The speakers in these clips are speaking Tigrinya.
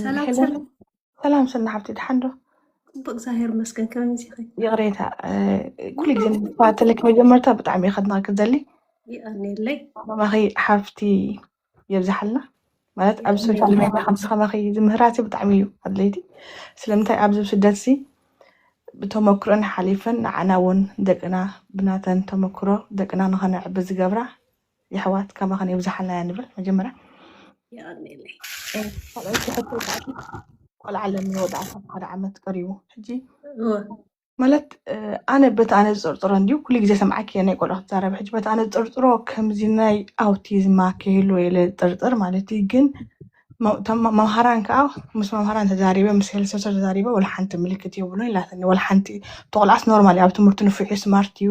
ሰላም ሄለን፣ ሰላም ሰላም ሰና ሓብቲ፣ ደሓን ዶ? ጽቡቅ፣ እግዚኣብሔር ይመስገን። ከመይ ኢኺ? ይቕሬታ፣ እ፣ ኩሉ ግዜ ንክታተለኪ መጀመርታ ብጣዕሚ እየ ከድንቐኪ ዝደሊ። ይቐንየለይ። ከማኺ ሓፍቲ የብዝሓልና። ማለት ኣብ ሶሻል ሚድያ ከምዚ ከማኺ ዝምህራቲ ብጣዕሚ እዩ ኣድለይቲ። ስለምንታይ ኣብዚ ስደትሲ ብተመክሮን ሓሊፈን ንዓና እውን ደቅና ብናተን ተመክሮ ደቅና ንኸነዕቢ ዝገብራ የሕዋት ከማኽን የብዝሓልና እያ ንብል መጀመርያ። ይቐንየለይ። ካልኣይቲ ሕቶ ከኣ ቆልዓ ኣለኒ፣ ወዲ ዓሰርተ ሓደ ዓመት ቀሪቡ። ሕጂ እወ። ማለት፣ እ፣ ኣነ በቲ ኣነ ዝጥርጥሮ እንድዩ፣ ኩሉ ግዜ ሰምዓኪ እየ ናይ ቆልዑ ክትዛረቢ። ሕጂ በቲ ኣነ ዝጥርጥሮ ከምዚ ናይ ኣውቲዝማ ክህልዎ ኢለ ዝጥርጥር ማለት እዩ። ግን መ-፣ እቶም መ-፣ መምሃራን ከኣ ምስ መምሃራን ተዛሪበ፣ ምስ ሄልሰሰር ተዛሪበ፣ ወላ ሓንቲ ምልክት የብሉን ኢላትኒ። ወላ ሓንቲ፣ እቲ ቆልዓስ ኖርማል እዩ፣ ኣብ ትምህርቱ ንፉዕ እዩ፣ ስማርት እዩ፣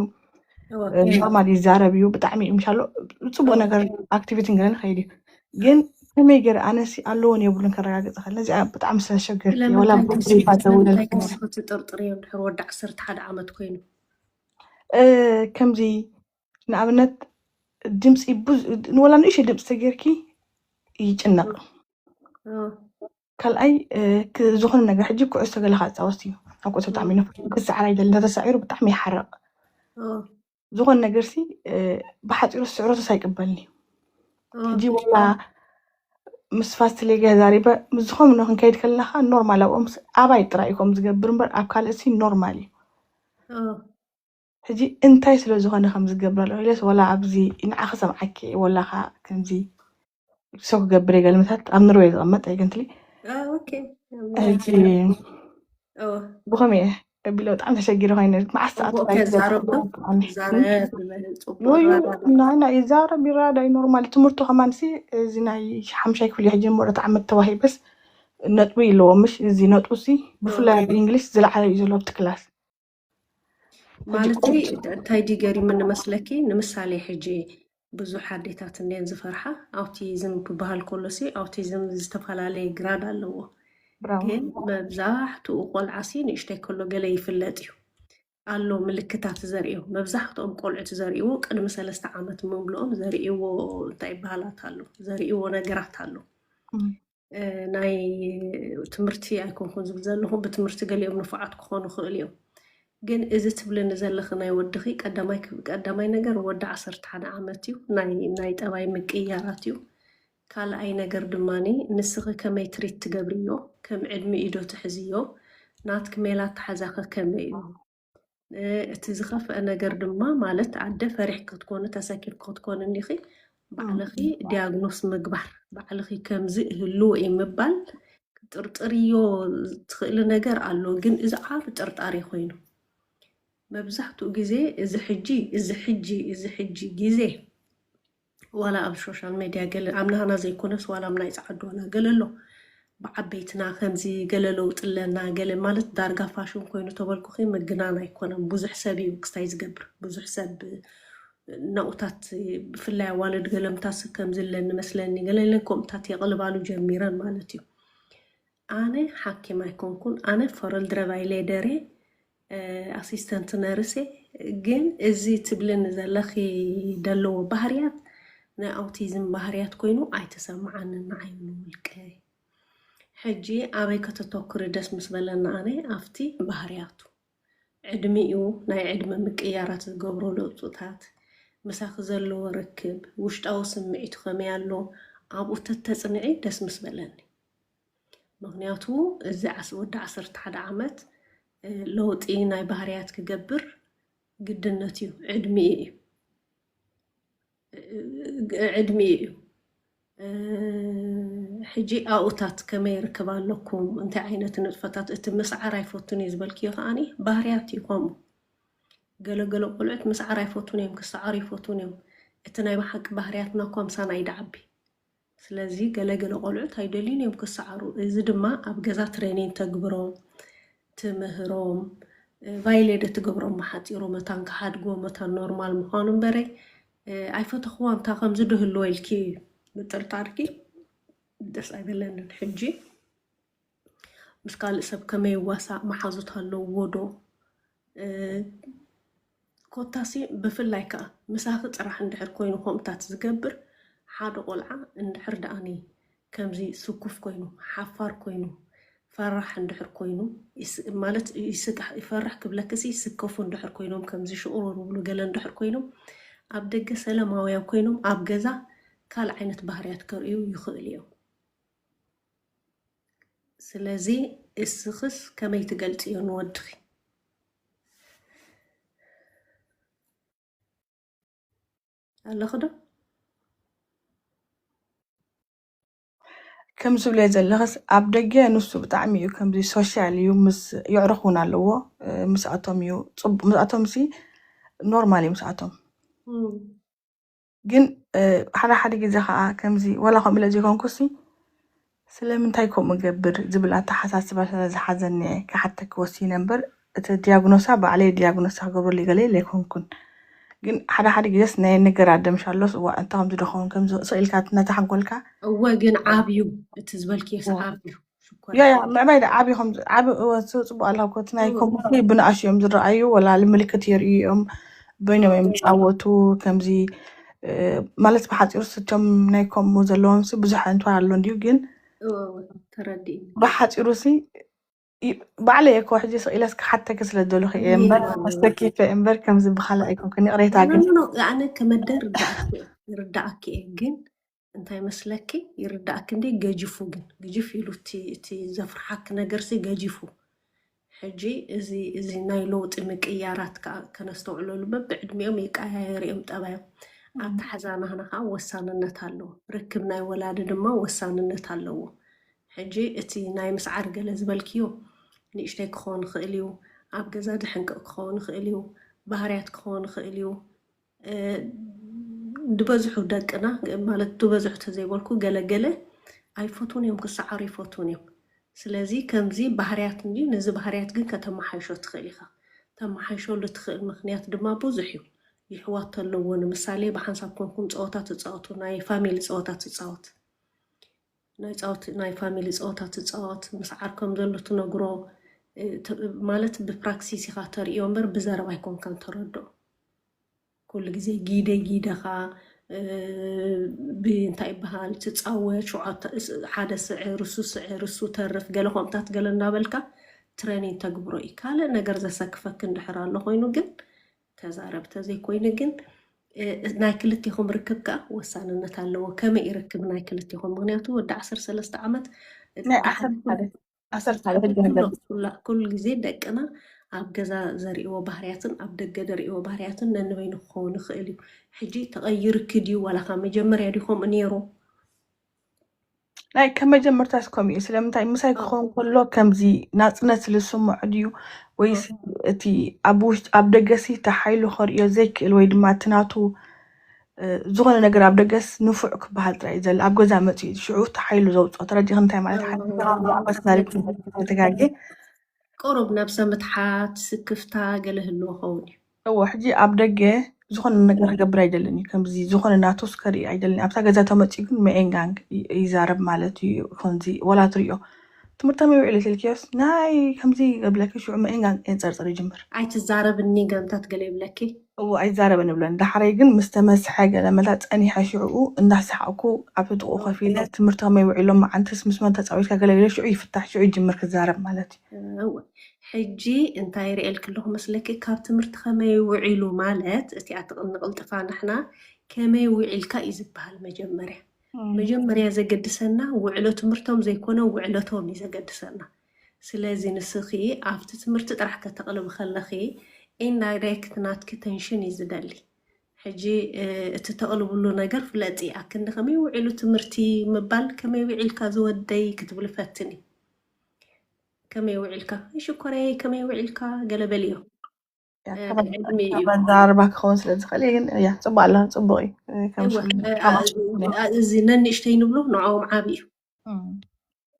እወ። እ፣ ኖርማል ይዛረብ እዩ፣ ብጣዕሚ እዩ ምሻሎ ጽቡቅ ነገር ኣክቲቪቲ ገለ ንኸይድ እዩ። ግን ከመይ ገይረ ኣነሲ ኣለዎን የብሉን ከረጋግጽ እኽእል? ነዚኣ ብጣዕሚ ስለ ዘሸገርክኒ፣ ወላ ስለምንታይ ብግሩፕ ተስፍት፣ ስለምንታይ ተደውለልክኒ። ተስፍት ትጥርጥርዮ ድሕሪ ወዲ ዓሰርተ ሓደ ዓመት ኮይኑ? እ፣ ከምዚ ንኣብነት ድምፂ ብዙ፣ ወላ ንእሽተይ ድምፂ ተጌርኪ ይጭነቕ። እወ። ካልኣይ፣ እ፣ ክ-፣ ዝኾነ ነገር ሕጂ ኩዕሶ ገለ ክጻወት እዩ። ኣብ ኩዕሶ ብጣዕሚ እዩ ንፉዕ። ክሰዓር ኣይደልን፣ እንተተሳዒሩ ብጣዕሚ ይሓርቕ። እወ። ዝኾነ ነገርሲ፣ እ፣ ብሓፂሩ ስዕረቱስ ኣይቅበልን'ዩ። እወ። ሕጂ ወላ ምስ ፋስት ሌጋ ተዛሪበ፣ ምስ ዝኾነ ክንከይድ ከለኻ ኖርማል፣ ኣብኦም ስ-፣ ኣባይ ጥራይ እዩ ከም ዝገብር እምበር ኣብ ካልእሲ ኖርማል እዩ። እወ። ሕጂ እንታይ ስለ ዝኾነ ከም ዝገብር ኣለኹ ኢለስ ወላ ኣብዚ ንዓኺ ሰምዓኪ ወላ ኸኣ ከምዚ ሰው ክገብር እየ ገለ ምታት ኣብ ንርወይ ዝቐመጥ ኣይገንትሊ። አ፣ ኦኬ። ሕጂ እወ። ብኸመይ እየ ኣቢለ ብጣዕሚ ተሸጊረ ኮይነ፣ መዓስ ጽቡቅ ትኣቱ ከዛረብ ዶ? ኣይፈልጥን። ዛረብ፣ ጽቡቅ ወዩ ይረዳዳ። ናይ ናይ ይዛረብ ይረዳዳይ ኖርማል። ትምህርቱ ከማንሲ እዚ ናይ ሓምሻይ ክፍሊ ሕጂ እሞ ርትዓመት ተዋሂበስ ነጥቢ ይለዎ ምሽ፣ እዚ ነጥቡ ሲ ብፍላይ ኣብ እንግሊሽ ዝለዓለ እዩ ዘሎ ኣብቲ ክላስ። ሕጂ ማለት ቆይ እንታይ ድዩ ገሪሙ ንመስለኪ? ንምሳሌ ሕጂ ብዙሕ ኣዴታት እንድየን ዝፈርሓ፣ ኣውቲዝም ክበሃል ከሎ ሲ ኣውቲዝም ዝተፈላለየ ግራድ ኣለዎ። ብራቮ። ግን መብዛሕትኡ ቆልዓ ሲ ንእሽተይ ከሎ ገለ ይፍለጥ እዩ። ኣሎ ምልክታት ዘርእዮ። መብዛሕትኦም ቆልዑት ዘርእይዎ ቅድሚ ሰለስተ ዓመት ምምልኦም ዘርእይዎ እንታይ ይበሃላት ኣሎ፣ ዘርእይዎ ነገራት ኣሎ። እም። እ፣ ናይ ትምህርቲ ኣይኮንኩን ዝብል ዘለኹ፣ ብትምህርቲ ገሊኦም ንፉዓት ክኾኑ ይኽእሉ እዮም። ግን እዚ ትብልኒ ዘለኺ ናይ ወድኺ ቀዳማይ ክ-፣ ቀዳማይ ነገር ወዲ ዓሰርተ ሓደ ዓመት እዩ፣ ናይ፣ ናይ ጠባይ ምቅይያራት እዩ። ካልኣይ ነገር ድማኒ ንስኺ ከመይ ትሪት ትገብርዮ፣ ከም ዕድሚኡ ዶ ትሕዝዮ፣ ናትኪ ሜላ ኣተሓዛኺ ከመይ እዩ? እ፣ እቲ ዝኸፍአ ነገር ድማ ማለት ኣደ ፈሪሕኪ ክትኮኒ ተሰኪፍኪ ክትኮኒ እንዲኺ፣ ባዕልኺ ዲያግኖስ ምግባር፣ ባዕልኺ ከምዚ ይህልዎ እዩ ምባል፣ ክትጥርጥርዮ ትኽእሊ ነገር ኣሎ። ግን እዚ ዓቢ ጥርጣሬ ኮይኑ መብዛሕትኡ ግዜ እዚ ሕጂ፣ እዚ ሕጂ፣ እዚ ሕጂ ግዜ ዋላ ኣብ ሶሻል ሜድያ ገለ ኣብ ናህና ዘይኮነስ ዋላ ኣብ ናይ ጸዓዱ ዋላ ገለ ኣሎ። ብዓበይትና ከምዚ ገለ ለውጢ ኣለና ገለ ማለት ዳርጋ ፋሽን ኮይኑ ተበልኩኺ ምግናን ኣይኮነን። ብዙሕ ሰብ እዩ ክስታይ ዝገብር። ብዙሕ ሰብ ናኡታት ብፍላይ ኣዋልድ ገለምታስ ከምዚ ኣለኒ መስለኒ ገለ ኢለን ከምኡታት የቕልባሉ ጀሚረን ማለት እዩ። ኣነ ሓኪም ኣይኮንኩን። ኣነ ፎረልድረባይ ሌደሬ፣ እ፣ ኣሲስተንት ነርሴ። ግን እዚ ትብልኒ ዘለኺ ደለዎ ባህርያት ናይ ኣውቲዝም ባህርያት ኮይኑ ኣይተሰምዓንን ንዓይ ንውልቀይ። ሕጂ ኣበይ ከተተኩሪ ደስ ምስ በለና ኣነ ኣብቲ ባህርያቱ። ዕድሚኡ፣ ናይ ዕድመ ምቅያራት ዝገብሮ ለውጥታት፣ ምሳኺ ዘለዎ ርክብ፣ ውሽጣዊ ስምዒቱ ከመይ ኣሎ፣ ኣብኡ ተተጽንዒ ደስ ምስ በለኒ። ምኽንያቱ እዚ ዓስ-፣ ወዲ ዓሰርተ ሓደ ዓመት፣ እ፣ ለውጢ ናይ ባህርያት ክገብር ግድነት እዩ፣ ዕድሚኡ እዩ። ዕድሚኡ እዩ። እ፣ ሕጂ ኣኡታት ከመይ ርክብ ኣለኩም? እንታይ ዓይነት ንጥፈታት? እቲ ምስዓር ኣይፈቱን እዩ ዝበልክዮ ከኣኒ ባህርያት እዩ ከምኡ። ገለ ገለ ቆልዑት ምስዓር ኣይፈቱን እዮም፣ ክሰዓሩ ይፈቱን እዮም። እቲ ናይ ብሓቂ ባህርያትና እኳ ምሳና እዩ ድዓቢ። ስለዚ ገለ ገለ ቆልዑት ኣይደልዩን እዮም ክሰዓሩ። እዚ ድማ ኣብ ገዛ ትሬኒን ተግብሮም፣ ትምህሮም፣ እ፣ ቫይሌደ ትገብሮም ብሓጺሩ መታን ክሓድጎ፣ መታን ኖርማል ምዃኑ እምበረ፣ እ፣ ኣይፈተኽዋን እታ ከምዚ ዶ ህልወ ኢልኪ ምጥርጣርኪ ደስ ኣይበለንን። ሕጂ ምስ ካልእ ሰብ ከመይ ይዋሳእ፣ መሓዙት ኣለውዎ ዶ? እ፣ ኮታሲ ብፍላይ ከኣ ምሳኺ ጥራሕ እንድሕር ኮይኑ ከምኡታት ዝገብር ሓደ ቆልዓ እንድሕር ደኣኒ ከምዚ ስኩፍ ኮይኑ፣ ሓፋር ኮይኑ፣ ፈራሕ እንድሕር ኮይኑ፣ ይስ-፣ ማለት ይስካሕ-፣ ይፈራሕ ክብለክሲ ይስከፉ እንድሕር ኮይኖም፣ ከምዚ ሽቑሩር ብሉ ገለ እንድሕር ኮይኖም፣ ኣብ ደገ ሰላማውያን ኮይኖም፣ ኣብ ገዛ ካልእ ዓይነት ባህርያት ከርእዩ ይኽእሉ እዮም። ስለዚ እስኽስ ከመይ ትገልጽዮ ንወድኺ? ኣለኺ ዶ? ከም ዝብለዮ ዘለኽስ ኣብ ደገ ንሱ ብጣዕሚ እዩ ከምዚ ሶሻል እዩ፣ ምስ የዕሩኽ እውን ኣለዎ። እ፣ ምስኣቶም እዩ ጽቡቕ፣ ምስኣቶም ሲ ኖርማል እዩ ምስኣቶም። እም። ግን እ፣ ሓደ ሓደ ግዜ ከዓ ከምዚ ወላ ከምኡ ኢለ ዘይኮንኩሲ ስለምንታይ ከምኡ ገብር ዝብል ኣተሓሳስባ ስለ ዝሓዘኒ እየ ክሓተኪ ወሲነ እምበር እቲ ዲያግኖሳ ባዕለይ ዲያግኖሳ ክገብረሉ ገለ ኢለ ኣይኮንኩን። ግን ሓደ ሓደ ግዜስ ናይ ነገር ኣደምሻሎስ እዋ እንተ ከምዚ ዶ ኸውን ከምዚ ስቕ ኢልካ ነታ ሓንጎልካ እወ ግን ዓብዩ እቲ ዝበልክዮስ እዋ። ዓብዩ ሽኮር ያ ያ ምዕባይ ዳ ዓብዩ ከም ዓብ እወ ጽቡቅ ኣለካ እኮ እቲ ናይ ከምኡ ብንኣሽ እዮም ዝረኣዩ ወላ ምልክት የርእዩ እዮም በይኖም እዮም ዝጻወቱ ከምዚ እ፣ ማለት ብሓጺሩ ስቶም ናይ ከምኡ ዘለዎም ሲ ብዙሕ እንኳ ኣሎ እንዲዩ ግን እወ እወ ተረዲእኒ ብሓጺሩ ሲ ይ- ባዕለይ እኮ ሕጂ ስቕ ኢለስ ክሓተኪ ስለ ዝደለኹ እየ እምበር ኣስተኪፈ እምበር ከምዚ ብኻልእ ኣይኮንኩን ይቕሬታ ግን ኖ ኣነ ከመደ ርዳእኪ እየ ርዳእኪ እየ ግን እንታይ መስለኪ ይርዳእኪ እንዴ ገጅፉ ግን ግጅፍ ኢሉ እቲ እቲ ዘፍርሓኪ ነገር ሲ ገጅፉ ሕጂ እዚ እዚ ናይ ለውጢ ምቅያራት ከዓ ከነስተውዕለሉ በብዕድሚኦም ይቀያየር እዮም ጠባዮም ኣተሓዛናህና ከዓ ወሳንነት ኣለዎ ርክብ ናይ ወላዲ ድማ ወሳንነት ኣለዎ ሕጂ እቲ ናይ ምስዓር ገለ ዝበልክዮ ንእሽተይ ክኸውን ይኽእል እዩ ኣብ ገዛ ድሕንቅቕ ክኸውን ይኽእል እዩ ባህርያት ክኸውን ይኽእል እዩ ድበዝሑ ደቅና ማለት ድበዝሑ ተዘይበልኩ ገለገለ ኣይፈቱን እዮም ክሰዓሩ ይፈቱን እዮም ስለዚ ከምዚ ባህርያት እንዲ ነዚ ባህርያት ግን ከተመሓይሾ ትኽእል ኢኻ ተመሓይሾሉ ትኽእል ምክንያት ድማ ብዙሕ እዩ ይሕዋት ኣለዎ ንምሳሌ ብሓንሳብ ኮንኩም ፀወታ ትፃወቱ ናይ ፋሚሊ ፀወታ ትፃወት ናይ ፃወት ናይ ፋሚሊ ፀወታ ትፃወት ምስ ዓርከም ዘሎ ትነግሮ ማለት ብፕራክሲስ ኢኻ ተርእዮ እምበር ብዘረባ ኣይኮንካን ተረድኦ ኩሉ ግዜ ጊደ ጊደኻ ብእንታይ ይበሃል ትፃወት ሓደ ስዕር እሱ ስዕር እሱ ተርፍ ገለ ከምታት ገለ እንዳበልካ ትሬኒን ተግብሮ እዩ ካልእ ነገር ዘሰክፈክ እንድሕር ኣሎ ኮይኑ ግን ተዛረብ ተዘይኮይኑ ግን ናይ ክልቴኹም ርክብ ከዓ ወሳንነት ኣለዎ ከመይ ይርክብ ናይ ክልቴኹም ምክንያቱ ወዲ ዓሰርተ ሰለስተ ዓመት ናይ ዓሰርተ ሓደ ዓሰርተ ሓደ ሕጂ ነገር ኩሉ ግዜ ደቅና ኣብ ገዛ ዘርእዎ ባህርያትን ኣብ ደገ ዘርእዎ ባህርያትን ነንበይኑ ክኸውን ይኽእል እዩ ሕጂ ተቐይርኪ ድዩ ዋላካ መጀመርያ ድዩ ከምኡ ነይሩ ናይ ከመጀመርታስ ከምኡ እዩ ስለምንታይ ምሳይ ክኸውን ከሎ ከምዚ ናፅነት ስልስምዖ ድዩ ወይስ እቲ ኣብ ውሽጢ ኣብ ደገሲ እቲ ሓይሉ ከርእዮ ዘይክእል ወይ ድማ እቲ ናቱ ዝኾነ ነገር ኣብ ደገስ ንፉዕ ክበሃል ጥራይ እዩ ዘሎ ኣብ ገዛ መፅኡ ሽዑ እቲ ሓይሉ ዘውፅኦ ተረዲኽ እንታይ ማለት ሓመሳሪተጋጌ ቁሩብ ነብሰ ምትሓት ስክፍታ ገለ ህልዎ ኸውን እዩ እዎ ሕጂ ኣብ ደገ ዝኾነ ነገር ክገብር ኣይደልን እዩ ከምዚ ዝኾነ ናቶስ ከርኢ ኣይደልን ኣብታ ገዛ ተመፂኡ ግን መኤንጋንግ ይዛረብ ማለት እዩ ከምዚ ወላ ትሪኦ ትምህርቶም ይውዕል ትልክዮስ ናይ ከምዚ ገብለኪ ሽዑ መኤንጋንግ የንፀርፅር ይጅምር ኣይትዛረብኒ ገምታት ገለ ይብለኪ እዎ ኣይዛረብን ይብለን ዳሕረይ ግን ምስ ተመስሐ ገለ መላ ፀኒሐ ሽዕኡ እንዳሰሓቅኩ ኣብ ጥቅኡ ከፊለ ትምህርቲ ከመይ ውዒሎም መዓንትስ ምስ መን ተፃዊትካ ገለ ገለ ሽዑ ይፍታሕ ሽዑ ይጅምር ክዛረብ ማለት እዩ እወ ሕጂ እንታይ ርእየልኪ ኣለኹ መስለኪ ካብ ትምህርቲ ከመይ ውዒሉ ማለት እቲኣ ትቕኒ ቅልጥፋ ንሕና ከመይ ውዒልካ እዩ ዝበሃል መጀመርያ መጀመርያ ዘገድሰና ውዕሎ ትምህርቶም ዘይኮነ ውዕለቶም እዩ ዘገድሰና ስለዚ ንስኺ ኣብቲ ትምህርቲ ጥራሕ ከተቕልቢ ከለኺ ኢንዳይሬክት ናትኪ ተንሽን እዩ ዝደሊ ሕጂ እቲ ተቕልብሉ ነገር ፍለጢ ኣክንዲ ከመይ ውዒሉ ትምህርቲ ምባል ከመይ ውዒልካ ዝወደይ ክትብሊ ፈትኒ ከመይ ውዒልካ ሽኮረይ ከመይ ውዒልካ ገለ በልዮ መዛረባ ክኸውን ስለ ዝኽእል ግን ያ ፅቡቅ ኣሎ ፅቡቅ እዩ እዚ ነንእሽተይ ንብሎ ንዕኦም ዓብ እዩ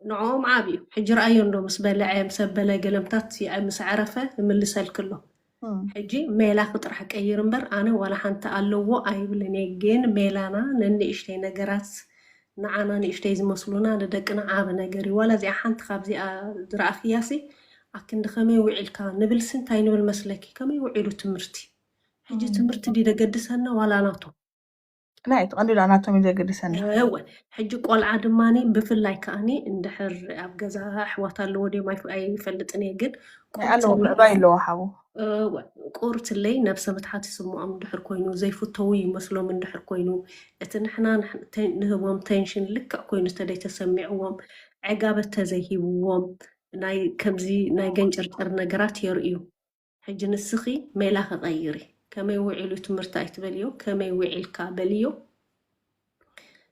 ንዕኦም ዓብ እዩ ሕጂ ረኣዮ እንዶ ምስ በለዐ ምስ ኣበለ ገለምታት ምስ ኣዕረፈ ይምልሰልኪ ኣሎ ሕጂ ሜላኺ ጥራሕ ቀይር እምበር ኣነ ዋላ ሓንቲ ኣለዎ ኣይብልን እየ ግን ሜላና ነንእሽተይ ነገራት ንዓና ንእሽተይ ዝመስሉና ንደቅና ዓቢ ነገር እዩ ዋላ እዚኣ ሓንቲ ካብዚኣ ዝረኣኽያሲ ኣክንዲ ከመይ ውዒልካ ንብልሲ እንታይ ንብል መስለኪ ከመይ ውዒሉ ትምህርቲ ሕጂ ትምህርቲ ድዩ ደገድሰና ዋላ ናቶም ናይ እቲ ቀንዲ ኣናቶሚ ዘገድሰኒ። እወ፣ ሕጂ ቆልዓ ድማኒ ብፍላይ ከኣኒ እንድሕር ኣብ ገዛ ኣሕዋት ኣለዎ ድዮም ኣይፍ-፣ ኣይፈልጥን እየ፣ ግን ናይ ኣለዎ ቁርጽ ምዕባይ ኣለዎ ሓቡ። እወ፣ ቁርትለይ ነብሰ ምትሓት ይስምዖም እንድሕር ኮይኑ፣ ዘይፍተዉ ይመስሎም እንድሕር ኮይኑ፣ እቲ ንሕና ንሕ-፣ ተ-፣ ንህቦም ቴንሽን ልክዕ ኮይኑ ተደይ ተሰሚዕዎም፣ ዕጋበት ተዘይሂብዎም፣ ናይ ከምዚ ናይ ገንጨርጨር ነገራት የርእዩ። ሕጂ ንስኺ ሜላ ከቐይሪ፣ ከመይ ውዒሉ ትምህርቲ ኣይትበልዮ፣ ከመይ ውዒልካ በልዮ፣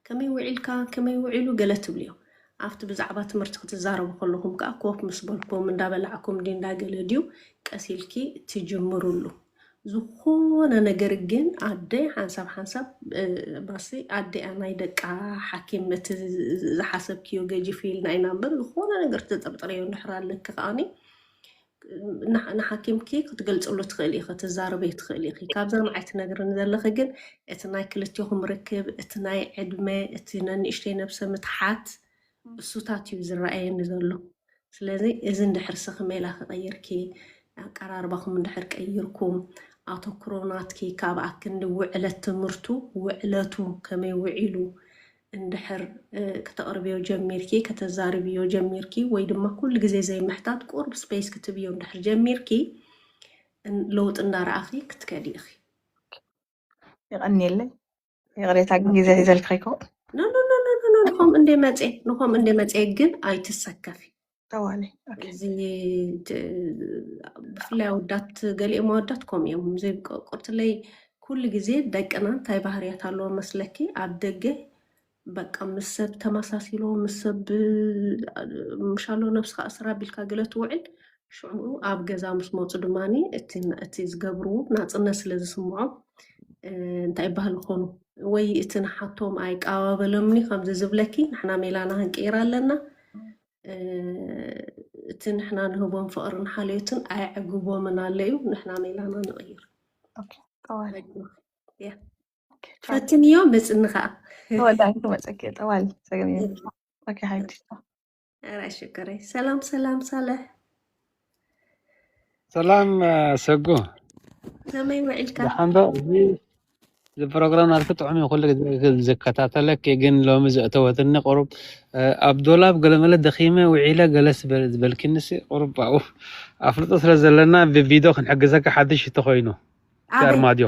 ከመይ ውዒልካ፣ ከመይ ውዒሉ ገለ ትብልዮ። ኣብቲ ብዛዕባ ትምህርቲ ክትዛረቡ ከለኹም ከኣ ኮፍ ምስ በልኩም እንዳበላዕኩም ድዩ እንዳገለ ድዩ ቀስ ኢልኪ ትጅምሩሉ። ዝኾነ ነገር ግን ኣደ ሓንሳብ ሓንሳብ፣ እ፣ ባሲ ኣደ እያ ናይ ደቃ ሓኪም፣ እቲ ዝሓሰብክዮ ገጂፍ ኢልና ኢና እምበር፣ ዝኾነ ነገር ትጥርጥርዮ እንድሕር ኣለኪ ከኣኒ ንሓ-፣ ንሓኪምኪ ክትገልጽሉ ትኽእሊ ኢኺ፣ ክትዛረበይ ትኽእሊ ኢኺ። ካብዛ ንዓይ ትነግርኒ ዘለኺ ግን እቲ ናይ ክልቲኹም ርክብ፣ እቲ ናይ ዕድመ፣ እቲ ነንእሽተይ ነብሰ ምትሓት እሱታት እዩ ዝረኣየኒ ዘሎ። ስለዚ እዚ እንድሕር ስኺ ሜላ ከቐይርኪ፣ ኣቀራርባኹም እንድሕር ቀይርኩም፣ ኣተኩሮ ናትኪ ካብ ኣክንዲ ውዕለት ትምህርቱ፣ ውዕለቱ ከመይ ውዒሉ እንድሕር፣ እ፣ ከተቕርብዮ ጀሚርኪ፣ ከተዛርብዮ ጀሚርኪ፣ ወይ ድማ ኩሉ ግዜ ዘይምሕታት ቁሩብ ስፔስ ክትብዮ እንድሕር ጀሚርኪ፣ እን-፣ ለውጢ እንዳረኣኺ ክትከዲ ኢኺ። የቐንየለይ። ይቕሬታ ግን ግዜ ሒዘልኪ ከይኮ። ኖ፣ ኖ፣ ኖ፣ ኖ፣ ኖ፣ ኖ፣ ንኸም እንደ መጼ፣ ንኸም እንደ መጼ ግን ኣይትሰከፊ። ጠዋለይ። ኦኬ። እዚ ት-፣ ብፍላይ ኣወዳት፣ ገሊኦም ኣወዳት ከምኡ እዮም። እዚ ቁ-፣ ቁርትለይ ኩሉ ግዜ ደቅና እንታይ ባህርያት ኣለዎ መስለኪ? ኣብ ደገ በቃ ምስ ሰብ ተመሳሲሎ፣ ምስ ሰብ፣ ምሻሎ ነብስኻ እስራ ቢልካ ገለ ትውዕል። ሽዑ ኣብ ገዛ ምስ መጹ ድማኒ እቲ፣ እቲ ዝገብርዎ ናጽነት ስለ ዝስምዖም፣ እ፣ እንታይ ይበሃል ይኾኑ? ወይ እቲ ንሓቶም ኣይቀባበሎምኒ ከምዚ ዝብለኪ፣ ንሕና ሜላና ክንቅይር ኣለና። እ፣ እቲ ንሕና ንህቦም ፍቕርን ሓልዮትን ኣየዕግቦምን ኣለዩ፣ ንሕና ሜላና ንቕይር። ኦኬ፣ ጠዋሊ። ያ። ኦኬ፣ ቻው። ፈትንዮ፣ መጽኒ ኸኣ። ተወዳሂ ክመጸኪ፣ ጠዋሊ፣ ሰገን እየ። ኦኬ፣ ሓይዲ። ቻው። ኧረ ሽኮረይ። ሰላም፣ ሰላም፣ ሳልሕ። ሰላም፣ እ፣ ሰጉ። ከመይ ውዒልካ? ደሓን ዶ? እዚ፣ እዚ ፕሮግራም ናትኪ ጥዑም እዩ፣ ኩሉ ግዜ ዝከታተለኪ፣ ግን ሎሚ ዘእተወትኒ ቁሩብ፣ እ፣ ኣብ ዶላብ ገለመለ ደኺመ ውዒለ ገለስ በል-፣ ዝበልክንሲ ቁሩብ ኣብኡ ኣፍልጦ ስለ ዘለና ብቪድዮ ክንሕግዘካ ሓድሽ እንተኾይኑ፣ እቲ ኣበይ? ኣርማድዮ።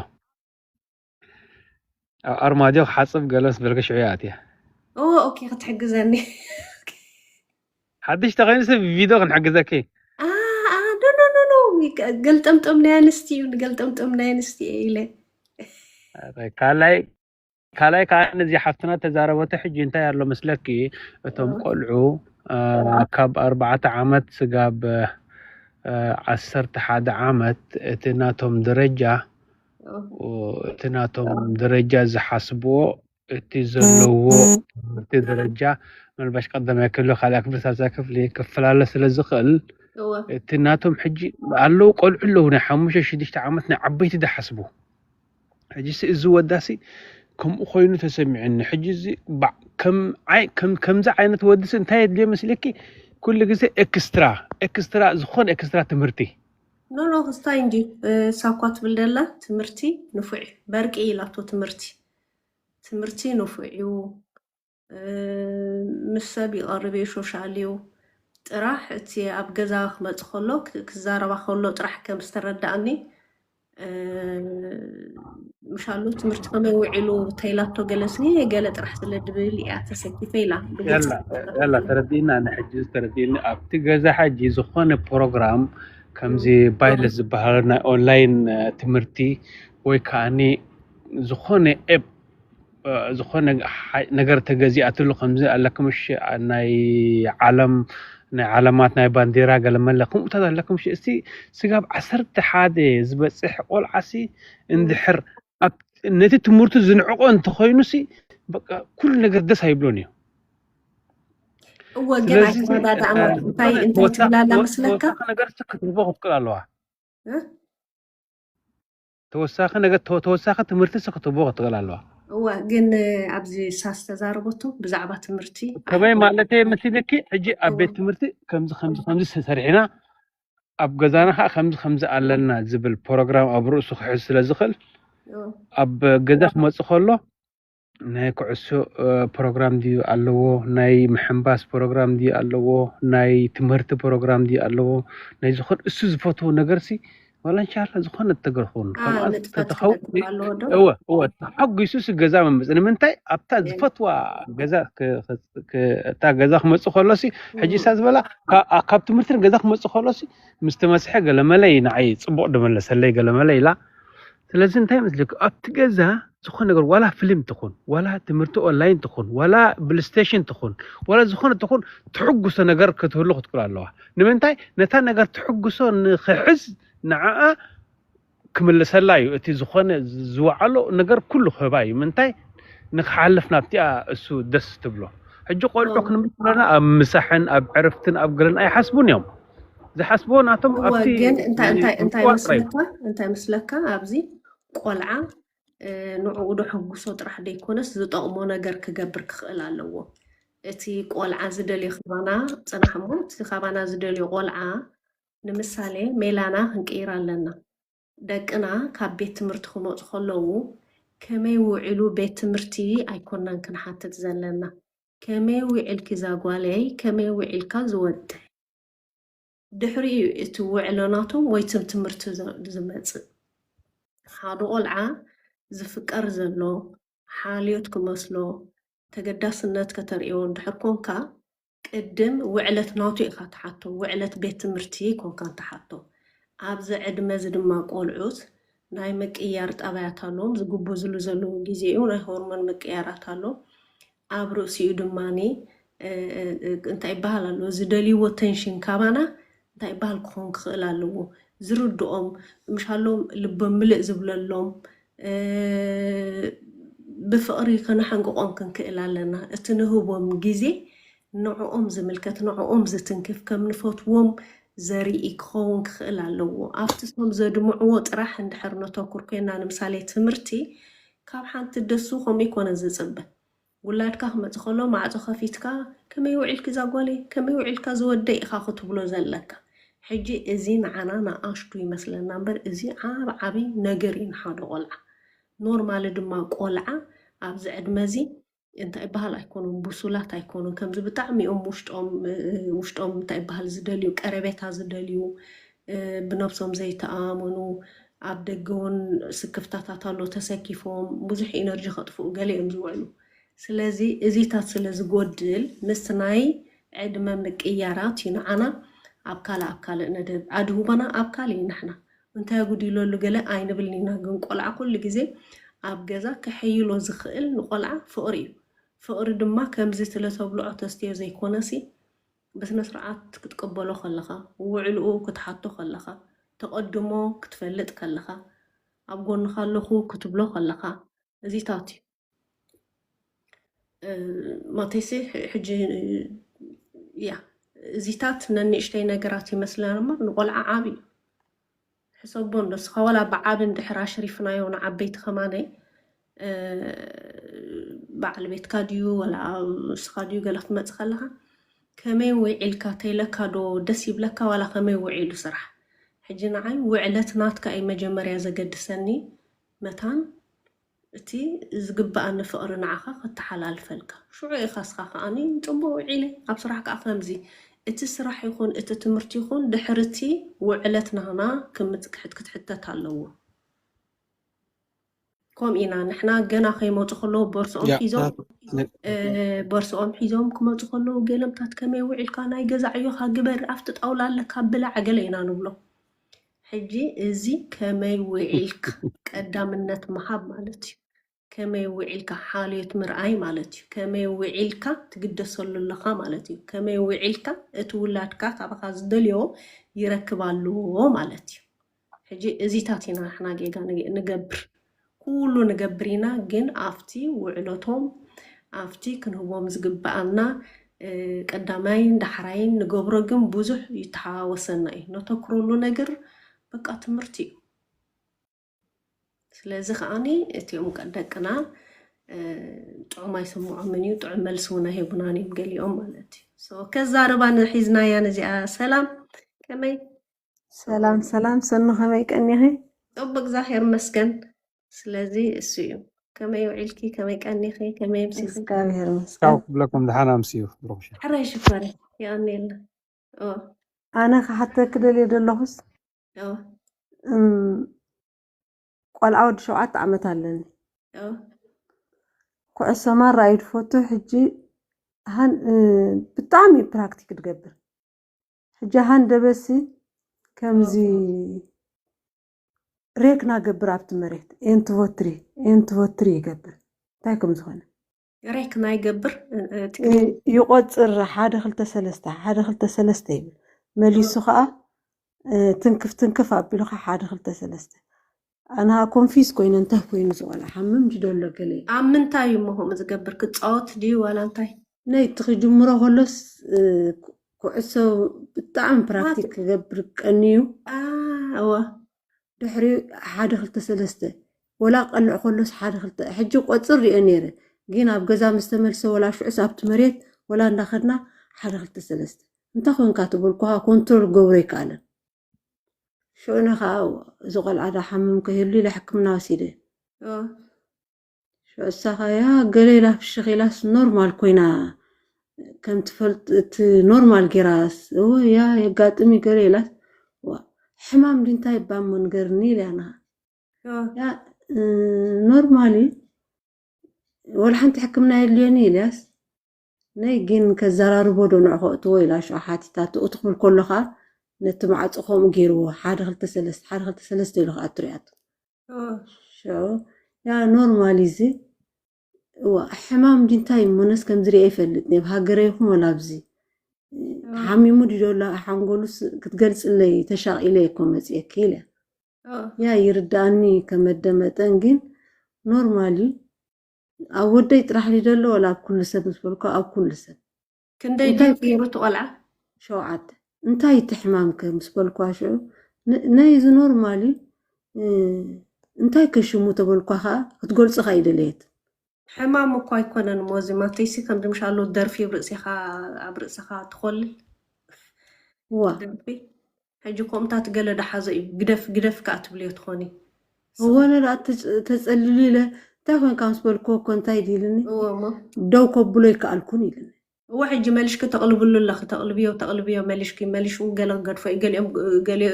ኣብ ኣርማድዮ ክሓጽብ ገለስ በልከ ሽዑ እያ ኣትያ። ኦ፣ ኦኬ፣ ክትሕግዘኒ። ሓድሽ ተኾይኑ ሰብ ቪድዮ ክንሕግዘኪ። አ፣ አ፣ ኖ፣ ኖ፣ ኖ፣ ኖ፣ ገልጠምጠም ናይ ኣንስቲ እዩ፣ ንገልጠምጠም ናይ ኣንስቲ እየ ኢለ። ካልኣይ፣ ካልኣይ ከዓ ነዚ ሓፍትና ተዛረበቶ ሕጂ እንታይ ኣሎ መስለኪ? እቶም ኦ። ቆልዑ፣ አ፣ ካብ ኣርባዕተ ዓመት ስጋብ፣ አ፣ ዓሰርተ ሓደ ዓመት እቲ ናቶም ደረጃ፣ ኦ። ኦ፣ እቲ ናቶም ደረጃ ዝሓስብዎ፣ እቲ ዘለዎ ትምህርቲ ደረጃ፣ ምናልባሽ ቀዳማይ ክፍሊ፣ ካልኣይ ክፍሊ፣ ሳልሳይ ክፍሊ ክፈላለ ስለ ዝኽእል፣ እወ። እቲ ናቶም ሕጂ ኣለዉ ቆልዑ ኣለዉ፣ ናይ ሓሙሽተ ሽዱሽተ ዓመት ናይ ዓበይቲ ዝሓስቡ። ሕጂ ሲ እዚ ወዳሲ ከምኡ ኮይኑ ተሰሚዑኒ። ሕጂ እዚ ባ-፣ ከም ዓይ-፣ ከም-፣ ከምዚ ዓይነት ወድሲ እንታይ የድልዮ መስለኪ? ኩሉ ግዜ ኤክስትራ፣ ኤክስትራ፣ ዝኾነ ኤክስትራ ትምህርቲ። ኖ፣ ኖ፣ ክስታይ እንጂ፣ እ፣ ሳኳ ትብል ደላ ትምህርቲ ንፉዕ እዩ። በርቂ ኢላቶ ትምህርቲ። ትምህርቲ ንፉዕ እዩ። እ፣ ምስ ሰብ ይቐርብ እዩ፣ ሾሻል እዩ። ጥራሕ እቲ ኣብ ገዛ ክመጽእ ከሎ፣ ክ-፣ ክዛረባ ከሎ ጥራሕ ከም ዝተረዳእኒ፣ እ፣ ምሻሉ ትምህርቲ ከመይ ውዒሉ ተይላቶ ገለስኒ፣ ገለ ጥራሕ ስለ ድብል እያ ተሰኪፈ ኢላ። ብግልጺ ያላ፣ ያላ፣ ተረዲእና፣ ንሕጂ ተረዲእኒ። ኣብቲ ገዛ ሕጂ ዝኾነ ፕሮግራም ከምዚ እ፣ ባይለስ ዝበሃል ናይ ኦንላይን፣ እ፣ ትምህርቲ ወይ ከኣኒ ዝኾነ ኤፕ፣ እ፣ ዝኾነ ሓ-፣ ነገር ተገዚኣትሉ ከምዚ ኣለክምሽ ናይ ዓለም፣ ናይ ዓለማት ናይ ባንዲራ ገለመለ ከምኡታት ኣለክምሽ። እስቲ ስጋብ ዓሰርተ ሓደ ዝበጽሕ ቆልዓሲ እንድሕር ኣብ ነቲ ትምህርቱ ዝንዕቆ እንተኾይኑሲ በቃ ኩሉ ነገር ደስ ኣይብሎን እዩ። እወ፣ ግን ስለዚ፣ ኣይተረዳድኣን። እ፣ እንታይ፣ እንታይ ተወሳ-፣ ትብል ኣላ ተወ-፣ መስለካ? ተወሳኺ ነገር ክትህቦ ክትክእል ኣለዋ። እ? ተወሳኺ ነገር፣ ተወ-፣ ተወሳኺ ትምህርቲ ሲ ክትህቦ ክትክእል ኣለዋ። እወ፣ ግን፣ እ፣ ኣብዚ ሳስ ተዛረበቶ ብዛዕባ ትምህርቲ ከመይ ኣይኮነን። ማለት እየ መሲልኪ? ሕጂ ኣብ እወ። ቤት ትምህርቲ ከምዚ፣ ከምዚ፣ ከምዚ ሰሪሕና፣ ኣብ ገዛና ከዓ ከምዚ፣ ከምዚ ኣለና ዝብል ፕሮግራም ኣብ ርእሱ ክሕዝ ስለ ዝኽእል፣ እወ። ኣብ ገዛ ክመጽእ ከሎ ናይ ኩዕሶ ፕሮግራም ድዩ ኣለዎ? ናይ ምሕንባስ ፕሮግራም ድዩ ኣለዎ? ናይ ትምህርቲ ፕሮግራም ድዩ ኣለዎ? ናይ ዝኾን እሱ ዝፈትዎ ነገርሲ ዋላ እንሻላ ዝኾነ ተገርኹን ከምኣ ንጥፈት ተተኸው ክገብር ኣለዎ ዶ? እወ እወ ተሓጒሱ ሲ ገዛ መምፅ ንምንታይ ኣብታ ዝፈትዋ ገዛ ክ- ክ- ክ- እታ ገዛ ክመፅእ ከሎሲ ሕጂ እሳ ዝበላ ካ- ኣ- ካብ ትምህርቲ ገዛ ክመፅእ ከሎሲ ምስ ተመስሐ ገለመለ እዩ ንዓይ ፅቡቕ ድመለሰለይ ገለመለ ኢላ። ስለዚ እንታይ መስለክ ኣብቲ ገዛ ዝኾነ ነገር ዋላ ፊልም ትኹን ዋላ ትምህርቲ ኦንላይን ትኹን ዋላ ብልስቴሽን ትኹን ዋላ ዝኾነ ትኹን ትሕጉሶ ነገር ክትህሉ ክትክእል ኣለዋ። ንምንታይ ነታ ነገር ትሕጉሶ ንክሕዝ ንዓኣ ክምልሰላ እዩ። እቲ ዝኾነ ዝወዓሎ ነገር ኩሉ ክህባ እዩ። ምንታይ ንክሓልፍ ናብቲኣ እሱ ደስ ትብሎ። ሕጂ ቆልዑ ክንብል ከለና ኣብ ምሳሕን ኣብ ዕርፍትን ኣብ ገለን ኣይሓስቡን እዮም። ዝሓስብዎ ናቶም እወ ኣብቲ ግን እንታይ እንታይ እንታይ ምጽዋዕ ጥራይ። መስለካ እንታይ መስለካ ኣብዚ ቆልዓ እ፣ ንዕኡ ዶ ሕጉሶ ጥራሕ ደይኮነስ ዝጠቕሞ ነገር ክገብር ክኽእል ኣለዎ። እቲ ቆልዓ ዝደልዮ ካባና ፅናሕ እሞ እቲ ካባና ዝደልዮ ቆልዓ ንምሳሌ ሜላና ክንቅይር ኣለና። ደቅና ካብ ቤት ትምህርቲ ክመፁ ከለዉ ከመይ ውዒሉ ቤት ትምህርቲ ኣይኮናን ክንሓትት ዘለና። ከመይ ውዒልኪ እዛ ጓለይ ከመይ ውዒልካ ዝወደ ድሕሪኡ እዩ እቲ ውዕሎ ናቶም ወይ ትም ትምህርቲ ዝ- ዝመጽእ። ሓደ ቆልዓ ዝፍቀር ዘሎ ሓልዮት ክመስሎ ተገዳስነት ከተርእዮ እንድሕር ኮንካ ቅድም ውዕለት ናቱ ኢኻ ትሓቶ፣ ውዕለት ቤት ትምህርቲ ኮንካ ትሓቶ። ኣብዚ ዕድመ እዚ ድማ ቆልዑት ናይ ምቅያር ጠባያት ኣለዎም፣ ዝጉብዝሉ ዘለዉ ግዜ እዩ፣ ናይ ሆርሞን ምቅያራት ኣሎ። ኣብ ርእሲኡ ድማ እንታይ ይበሃል ኣሎ ዝደልይዎ ተንሽን ካባና እንታይ ይበሃል ክኸውን ክኽእል ኣለዎ ዝርድኦም ምሻሎም ልቦም ምልእ ዝብለሎም ብፍቕሪ ከነሓንቅቖም ክንክእል ኣለና። እቲ ንህቦም ግዜ ንዕኦም ዝምልከት ንዕኦም ዝትንክፍ ከም ንፈትዎም ዘርኢ ክኸውን ክኽእል ኣለዎ። ኣብቲ እሶም ዘድምዕዎ ጥራሕ እንድሕር ነተኩር ኮይና ንምሳሌ ትምህርቲ ካብ ሓንቲ ደሱ ከምኡ ይኮነ ዝፅበ ውላድካ ክመጽእ ከሎ ማዕጾ ከፊትካ ከመይ ውዒልኪ እዛ ጓለይ ከመይ ውዒልካ ዝወደይ ኢኻ ክትብሎ ዘለካ። ሕጂ እዚ ንዓና ንኣሽቱ ይመስለና እምበር እዚ ዓብ ዓብይ ነገር እዩ ንሓደ ቆልዓ። ኖርማሊ ድማ ቆልዓ ኣብዚ ዕድመ እዚ እንታይ ይበሃል ኣይኮኑን፣ ብሱላት ኣይኮኑን። ከምዚ ብጣዕሚ እዮም ውሽጦም ውሽጦም እንታይ ይበሃል ዝደልዩ ቀረቤታ ዝደልዩ ብነብሶም ዘይተኣማመኑ ኣብ ደገ እውን ስክፍታታት ኣሎ ተሰኪፎም ብዙሕ ኢነርጂ ከጥፍኡ ገለ እዮም ዝውዕሉ። ስለዚ እዚታት ስለ ዝጎድል ምስ ናይ ዕድመ ምቅያራት እዩ ንዓና ኣብ ካልእ ኣብ ካልእ ነደብ ኣድህቦና ኣብ ካልእ እዩ ንሕና እንታይ ኣጉዲለሉ ገለ ኣይንብልን ኢና። ግን ቆልዓ ኩሉ ግዜ ኣብ ገዛ ከሐይሎ ዝኽእል ንቆልዓ ፍቕሪ እዩ። ፍቕሪ ድማ ከምዚ ትለ ተብልዖ ተስትዮ ዘይኮነሲ ብስነ ስርዓት ክትቅበሎ ከለኻ፣ ውዕልኡ ክትሓቶ ከለኻ፣ ተቐድሞ ክትፈልጥ ከለኻ፣ ኣብ ጎንኻ ኣለኹ ክትብሎ ከለኻ፣ እዚታት እዩ። ማቴሲ ሕጂ ያ እዚታት ነንእሽተይ ነገራት ይመስለና እምበር ንቆልዓ ዓብ እዩ። ሕሰቦ እንዶ እስኻ ዋላ ብዓብ እንድሕር ኣሽሪፍናዮ ንዓበይቲ ከማነይ በዓል ቤትካ ድዩ ወላ እስኻ ድዩ ገለ ክትመፅእ ከለኻ ከመይ ውዒልካ ተይለካ ዶ ደስ ይብለካ ዋላ ከመይ ውዒሉ ስራሕ? ሕጂ ንዓይ ውዕለት ናትካ እዩ መጀመርያ ዘገድሰኒ መታን እቲ ዝግበኣኒ ፍቕሪ ንዓኻ ከተሓላልፈልካ ሽዑ ኢኻ እስኻ ከዓኒ ጽቡቕ ውዒለ ኣብ ስራሕ ከዓ ከምዚ እቲ ስራሕ ይኹን እቲ ትምህርቲ ይኹን ድሕርቲ ውዕለት ናህና ክትሕተት ኣለዎ። ከምኡ ኢና ንሕና ገና ከይመፁ ከለዉ ቦርስኦም ሒዞም ቦርስኦም ሒዞም ክመፁ ከለዉ ገለምታት ከመይ ውዒልካ ናይ ገዛ ዕዮኻ ግበር ኣብቲ ጣውላ ኣለካ ብላዕ ገለ ኢና ንብሎ። ሕጂ እዚ ከመይ ውዒልካ ቀዳምነት ምሃብ ማለት እዩ። ከመይ ውዒልካ ሓልዮት ምርኣይ ማለት እዩ። ከመይ ውዒልካ ትግደሰሉ ኣለኻ ማለት እዩ። ከመይ ውዒልካ እቲ ውላድካ ካባኻ ዝደልዮ ይረክብ ኣለዎ ማለት እዩ። ሕጂ እዚታት ኢና ንሕና ጌጋ ንገብር። ኩሉ ንገብር ኢና፣ ግን ኣብቲ ውዕለቶም ኣብቲ ክንህቦም ዝግበኣና ቀዳማይን ዳሕራይን ንገብሮ ግን ብዙሕ ይተሓዋወሰና እዩ። ነተኩረሉ ነገር በቃ ትምህርቲ እዩ። ስለዚ ከዓኒ እቲኦም ደቅና ጥዑም ኣይስምዖምን እዩ፣ ጥዑም መልሲ እውን ኣይህቡናን እዮም ገሊኦም ማለት እዩ። So ከዛረባ ንሒዝናያ ነዚኣ። ሰላም ከመይ? ሰላም ሰላም ሰኑ ከመይ ቀኒኺ? ጽቡቅ እግዚኣብሔር ይመስገን። ስለዚ እሱ እዩ ከመይ ውዒልኪ? ከመይ ቀኒኺ? ከመይ ኣምሲኺ? እግዚኣብሔር ካብ ይመስገን። ክብለኩም ደሓን ኣምስዩ ብሩኽሽ። ሕራይ ሽኮሪ የቐንየልና። ኦ ኣነ ክሓተኪ ደልየ ዘለኹስ ኦ እም፣ ቆልዓ ወዲ ሸውዓተ ዓመት ኣለኒ። ኦ ኩዕሶ ማራ እዩ ዝፈቱ። ሕጂ ሃን እ፣ ብጣዕሚ እዩ ፕራክቲክ ትገብር። ሕጂ ሃን ደበሲ ከምዚ ሬክና ገብር ኣብቲ መሬት ኤንትቮትሪ ኤንትቮትሪ ይገብር እንታይ ከም ዝኾነ ሬክ ናይ ገብር እ፣ እ፣ እ፣ ትግርኛ ይቆፅር ሓደ ክልተ ሰለስተ ሓደ ክልተ ሰለስተ ይብል መሊሱ ከዓ እ፣ ትንክፍ ትንክፍ ኣቢሉ ከዓ ሓደ ክልተ ሰለስተ ኣና ኮንፊስ ኮይነ እንታይ ኮይኑ ዝቆልዓ ሓምም ድደሎ ገለ ኣብ ምንታይ እዩ እሞ ከምኡ ዝገብር ክፃወት ድዩ ዋላ እንታይ ነይ እቲ ክጅምሮ ከሎስ እ፣ ኩ- ኩዕሶ ብጣዕሚ ፕራክቲክ ክገብር ቀንዩ አ፣ እወ ድሕሪ ሓደ ክልተ ሰለስተ ወላ ቀልዕ ከሎስ ሓደ ክልተ ሕጂ ቆፅር ሪኦ ነይረ ግን ኣብ ገዛ ምስ ተመልሰ ወላ ሽዑስ ኣብቲ መሬት ወላ እንዳኸድና ሓደ ክልተ ሰለስተ እንታይ ኮንካ ትብል ኮሃ ኮንትሮል ክገብሮ ይከኣለን ሽዑነ ከዓ እዚ ቆልዓ ዳ ሓምም ከይህሉ ኢለ ሕክምና ወሲደ ኦ ሽዑ እሳ ከያ ገለ ኢላ ፍሽኽ ኢላስ ኖርማል ኮይና ከም ትፈልጥ እቲ ኖርማል ጌራስ እወ ያ የጋጥም እዩ ገለ ኢላስ ዋ ሕማም ድንታይ ባሞ ንገርኒ ኢልያ ንሃ ኦ ያ ኖርማሊ ወላ ሓንቲ ሕክምና የድልዮኒ ኢልያስ ነይ ግን ከዘራርቦ ዶ ንዕኾ እትዎ ኢላ ሽዑ ሓቲታ ትኡ ትኽብል ከሎ ከዓ ነቲ ማዕፆ ከምኡ ገይርዎ ሓደ ክልተ ሰለስተ ሓደ ክልተ ሰለስተ ኢሉ ከዓ ትሪኣቶ ኦ ሽዑ ያ ኖርማሊ እዚ እዋ ሕማም ድንታይ እሞነስ ከምዝሪአ ይፈልጥ ብ ሃገረ ይኹን ወላ ኣብዚ ሓሚሙ ድዶላ ሓንጎሉስ ክትገልፅለይ ተሻቂለ እኮ መፅየኪ ኢለ ኦ ያ ይርዳእኒ ከመደመጠን ግን ኖርማሊ ኣብ ወደይ ጥራሕ ድደሎ ወላ ኣብ ኩሉ ሰብ ምስ በልኮ ኣብ ኩሉ ሰብ ክንደይ እንታይ ድዩ ገይሩ እቲ ቆልዓ ሸውዓተ እንታይ እቲ ሕማምከ ምስ በልኳ ሽዑ ን- ነይ እዚ ኖርማሊ እ፣ እንታይ ከሽሙ ተበልኳ ከዓ ክትገልፁ ከዓ ይደለየት ሕማም እኮ ኣይኮነን ሞዚ ማተይሲ ከምዚ ምሻሎ ደርፊ ኣብ ርእሲኻ ኣብ ርእስኻ ትኾልል ዋ ደርፊ ሕጂ ከምታት ገለ ደሓዘ እዩ ግደፍ ግደፍ ከዓ ትብልዮ ትኾኒ እወነ ደኣ ተፅ- ተፀልሉ ኢለ እንታይ ኮንካ ምስ በልክዎ እኮ እንታይ ድልኒ እዎ እሞ ደው ከብሎ ይከኣልኩን ኢልኒ እዎ ሕጂ መሊሽኪ ተቕልብሉ ኣለኺ ተቕልብዮ ተቕልብዮ መሊሽኪ መሊሹ ገለ ክገድፎ እዩ ገሊኦም ገሊኦ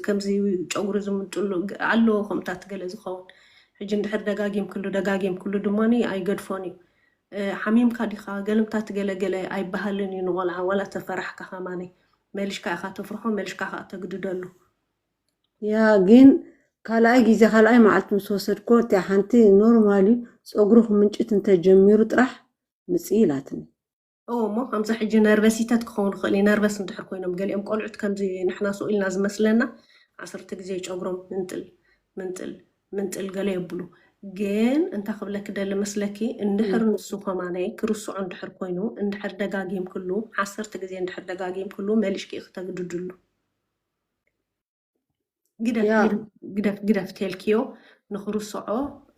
ከምዚ ጨጉሪ ዝምንጥሉ ኣለዎ ከምታት ገለ ዝኸውን ሕጂ እንድሕር ደጋጊምክሉ ደጋጊምክሉ ድማ ኣይገድፎን እዩ ሓሚምካ ዲኻ ገልምታት ገለ ገለ ኣይበሃልን እዩ ንቆልዓ ዋላ ተፈራሕካ ከማነይ መሊሽካ ኢኻ ተፍርሖ መሊሽካ ከዓ ተግድደሉ ያ ግን ካልኣይ ግዜ ካልኣይ መዓልቲ ምስ ወሰድኮ እቲያ ሓንቲ ኖርማል እዩ ፀጉሩ ክምንጭት እንተጀሚሩ ጥራሕ ምፅኢ ኢላትኒ እዎ እሞ ከምዚ ሕጂ ነርቨሲተት ክኸውን ይኽእል እዩ ነርቨስ እንድሕር ኮይኖም ገሊኦም ቆልዑት ከምዚ ንሕና ስኡ ኢልና ዝመስለና ዓሰርተ ግዜ ጨጉሮም ምንጥል ምንጥል ምንጥል ገለ የብሉ ግን እንታይ ክብለኪ ደሊ መስለኪ እንድሕር ንሱ ከማነይ ክርስዖ እንድሕር ኮይኑ እንድሕር ደጋጊምክሉ ዓሰርተ ግዜ እንድሕር ደጋጊምክሉ መሊሽኪ ኢኺ ተግድድሉ ግደፍ ያ ግደፍ ግደፍ ግደፍ ተልክዮ ንክርስዖ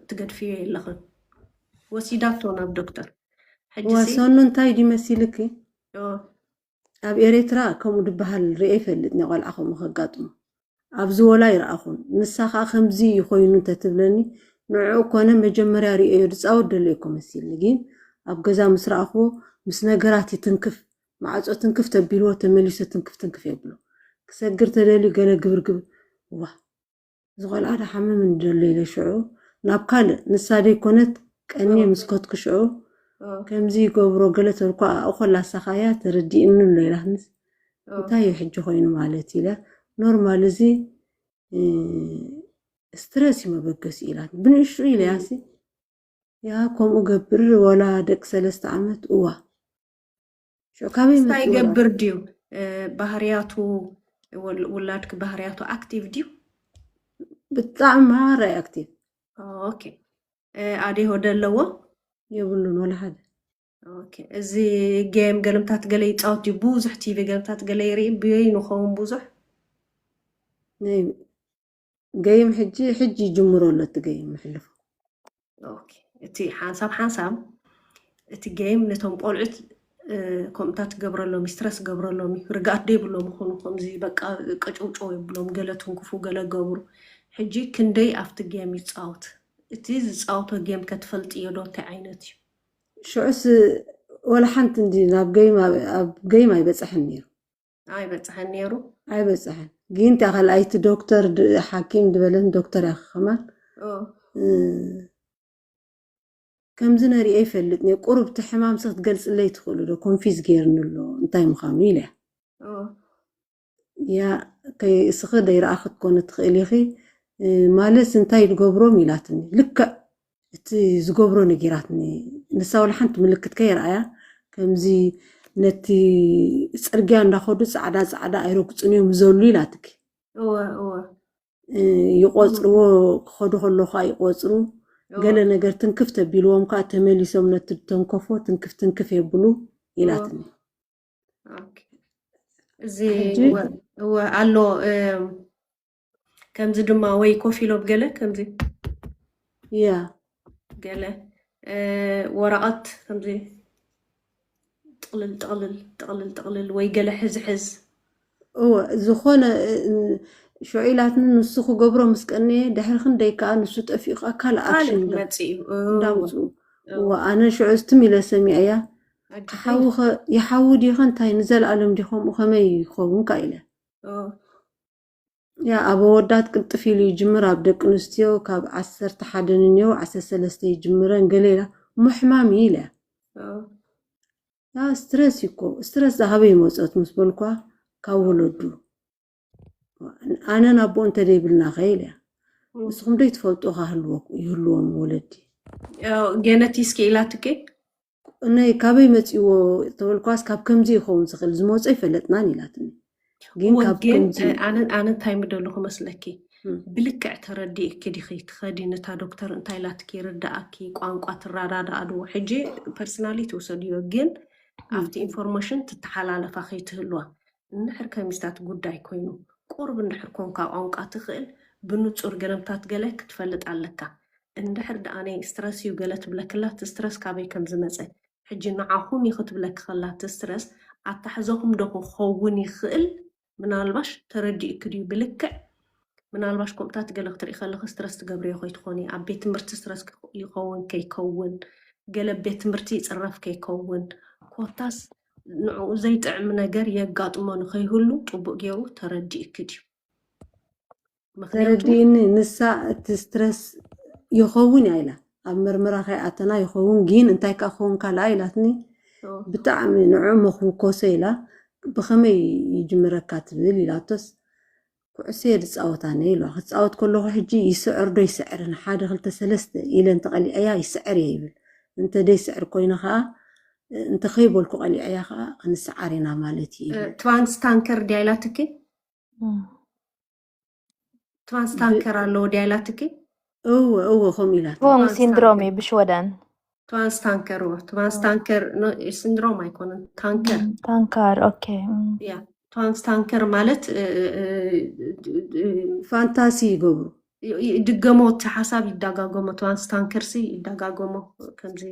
ትገድፍዮ የለኽን ወሲዳቶ ናብ ዶክተር ሕጂ ሲ ወሰኑ እንታይ ድዩ መሲልኪ ኦ፣ ኣብ ኤርትራ ከምኡ ድበሃል ርኤ ይፈልጥ ናይ ቆልዓ ከምኡ ከጋጥሞ ኣብዚ ወላ ይረኣኹን ንሳ ከዓ ከምዚ እዩ ኮይኑ እንተትብለኒ ንዕኡ ኮነ መጀመርያ ርእዮ ድፃወት ደሎ እኮ መሲልኒ ግን ኣብ ገዛ ምስ ረኣኽዎ ምስ ነገራት ይትንክፍ ማዕፆ ትንክፍ ተቢልዎ ተመሊሱ ትንክፍ ትንክፍ የብሎ ክሰግር ተደልዩ ገለ ግብርግብር ዋ እዚ ቆልዓ ዶ ሓመመኒ ደሎ ኢለ ሽዑ ናብ ካልእ ንሳ ደይኮነት ቀንየ ምስ ከድኩ ሽዑ ከምዚ ይገብሮ ገለ ተልኳ ኣኡ ኮላ ሳኻያ ተረዲእኒ ኣሎ ኢላትንስ እንታይ እዩ ሕጂ ኮይኑ ማለት ኢለ ኖርማል እዚ ስትረስ እዩ መበገሲ ኢላት ብንእሽኡ ኢለያሲ ያ ከምኡ ገብር ወላ ደቂ ሰለስተ ዓመት እዋ ሽዑ ካበይ እንታይ መፅኡ ይገብር ድዩ ባህርያቱ ውላድክ ባህርያቱ ኣክቲቭ ድዩ ብጣዕሚ ማራ ኣክቲቭ ኦኬ ኣዴሆ ዶ ኣለዎ የብሉን ወላ ሓደ ኦኬ እዚ ጌም ገልምታት ገለ ይፃወት ድዩ ብዙሕ ቲቪ ገልምታት ገለ ይርኢ ብየይ ንኸውን ብዙሕ ናይ ገይም ሕጂ ሕጂ ይጅምሮ ኣሎ እቲ ገይም ምሕልፎ ኦኬ፣ እቲ ሓንሳብ ሓንሳብ እቲ ጌም ነቶም ቆልዑት እ፣ ከምኡታት ትገብረሎም ስትረስ ገብረሎም እዩ። ርግኣት ደይብሎም ይኾኑ ከምዚ በቃ ቀጨውጨው ይብሎም ገለ ትንክፉ ገለ ገብሩ። ሕጂ ክንደይ ኣብቲ ጌም ይጻወት እቲ ዝፃወቶ ጌም ከትፈልጥዮ ዶ እንታይ ዓይነት እዩ? ሽዑስ ወላ ሓንቲ እንዲ ናብ ገይም ኣብ- ኣብ ገይም ኣይበፅሐን ነይሩ። ኣይበፅሐን ነይሩ። ኣይበፅሐን። ግን እታ ካልኣይቲ ዶክተር ድ- ሓኪም ዝበለን ዶክተር ያኸኸማን ኦ፣ እ፣ ከምዚ ነሪኤ ይፈልጥ ነይሩ። ቁሩብ እቲ ሕማም ሲ ክትገልፅለይ ትኽእሉ ዶ? ኮንፊዝ ገይርኒ ኣሎ እንታይ ምዃኑ ኢለ። ኦ፣ ያ ከይ እስኺ ደይረኣ ክትኮነ ትኽእል ኢኺ እ፣ ማለት እንታይ ዝገብሮም ኢላትኒ። ልክዕ እቲ ዝገብሮ ነጊራትኒ። ንሳ ወላ ሓንቲ ምልክት ከይረኣያ ከምዚ ነቲ ፅርግያ እንዳኸዱ ፃዕዳ ፃዕዳ ኣይረግፁን እዮም ዘሉ ኢላትኪ። እወ፣ እወ። እ፣ ይቆፅርዎ ክኸዱ ከሎ ከዓ ይቆፅሩ። እወ። ገለ ነገር ትንክፍ ተቢልዎም ከዓ ተመሊሶም ነቲ ዝተንከፎ ትንክፍ ትንክፍ የብሉ ኢላትኒ። ኦኬ። እዚ ሕጂ እወ፣ እወ ኣሎ። እም፣ ከምዚ ድማ ወይ ኮፍ ኢሎም ገለ ከምዚ ያ ገለ እ፣ ወረቐት ከምዚ ጥቕልል ጥቕልል ጥቕልል ጥቕልል ወይ ገለ ሕዝ ሕዝ እወ ዝኾነ እ፣ እ፣ ሽዑ ኢላትኒ ንሱ ክገብሮ ምስ ቀነየ ድሕሪ ክንደይ ከዓ ንሱ ጠፊኡ ከዓ ካልእ ካልእ ኣክሽን ዶ ክመፅእ እዩ። እወ፣ እንዳምፅኡ እወ። እወ ኣነ ሽዑ ዝትም ኢለ ሰሚዐያ ኣጅኺ። ክሓዊ ኸ ይሓዊ ዲኸ እንታይ ንዘለኣለም ዲኸምኡ ከመይ ይኸውን ከዓ ኢለ እወ። ያ ኣብ ኣወዳት ቅልጥፍ ኢሉ ይጅምር ኣብ ደቂ ኣንስትዮ ካብ ዓሰርተ ሓደ ንንዮ ዓሰርተ ሰለስተ ይጅምረን ገለ ኢላ ምሕማም እዩ ኢለ እወ። ያ ስትረስ እዩ እኮ ስትረስ ዝሃበ ይመፀት ምስ በልኳ ካብ ወለዱ ኣነ ናብ ቦ እንተ ደይብልና ከ ኢለ እያ እም። ንስኹም ዶ ይትፈልጡ ካህልወኩ ይህልዎም ወለዲ ያው ጌነቲስኪ ኢላትኪ ናይ ካበይ መፂዎ ተበልኳስ ካብ ከምዚ ይኸውን ዝኽእል ዝመፆ ይፈለጥናን ኢላትኒ ግን እወ፣ ካብ ግን ከምዚ እ፣ ኣነ ኣነ እንታይ ምደለኹ መስለኪ እም፣ ብልክዕ ተረዲእኪ ዲኺ ትኸዲ ነታ ዶክተር እንታይ ኢላትኪ ይርዳእኪ ቋንቋ ትረዳዳኣ ዶ ሕጂ ፐርሰናሊ ትውሰድዮ ግን እም፣ ኣብቲ ኢንፎርሜሽን ትተሓላለፋ ከይትህልዋ እንድሕር ከሚስታት ጉዳይ ኮይኑ ቁሩብ እንድሕር ኮንካ ቋንቋ ትኽእል ብንጹር ገለምታት ገለ ክትፈልጥ ኣለካ እንድሕር ደኣ ናይ ስትረስ እዩ ገለ ትብለክላ እቲ ስትረስ ካበይ ከም ዝመጸ ሕጂ ንዓኹም እዩ ክትብለኪ ከላ እቲ ስትረስ ኣታሕዛኹም ዶ ክኸውን ይኽእል ምናልባሽ ተረዲእኪ ድዩ ብልክዕ ምናልባሽ ከምኡታት ገለ ክትርኢ ከለኺ ስትረስ ትገብርዮ ከይትኾኒ ኣብ ቤት ትምህርቲ ስትረስ ክኽ- ይኸውን ከይከውን ገለ ቤት ትምህርቲ ይፅረፍ ከይከውን ኮታስ ንዕኡ ዘይጥዕም ነገር የጋጥሞ ንኸይህሉ ፅቡቅ ገይሩ ተረዲእኪ ድዩ ምክንያቱ ተረዲእኒ ንሳ እቲ ስትረስ ይኸውን እያ ኢላ ኣብ መርመራ ከይኣተና ይኸውን ግን እንታይ ከዓ ክኸውን ካልኣ ኢላትኒ ኦ፣ ብጣዕሚ ንዑ መኽውኮሰ ኢላ ብኸመይ ይጅምረካ ትብል ኢላቶስ ኩዕሶ እየ ዝፃወት ኣነ ኢልዋ ክፃወት ከለኹ ሕጂ ይስዕር ዶ ይስዕርን ሓደ ክልተ ሰለስተ ኢለ እንተቐሊዐያ ይስዕር እየ ይብል እንተ ደይስዕር ኮይነ ከዓ እንተኸይበልኩ ቀሊዐያ ከዓ ክንስዓር ኢና ማለት እዩ ይብል ትራንስ ታንከር ድያ ኢላትኪ እም። ትራንስ ታንከር ኣለዎ ድያ ኢላትኪ እወ እወ ከምኡ ኢላት Tvångssyndrom ታንከር i Bishwadan. ትራንስ ታንከር እወ ትራንስ ታንከር ሲንድሮም ኣይኮነን ታንከር ታንካር ኦኬ። እም። ያ ትራንስ ታንከር ማለት እ፣ እ፣ እ፣ እ፣ ፋንታሲ ይገብሩ ይ- ይድገሞ እቲ ሓሳብ ይደጋገሞ ትራንስ ታንከር ሲ ይደጋገሞ ከምዚ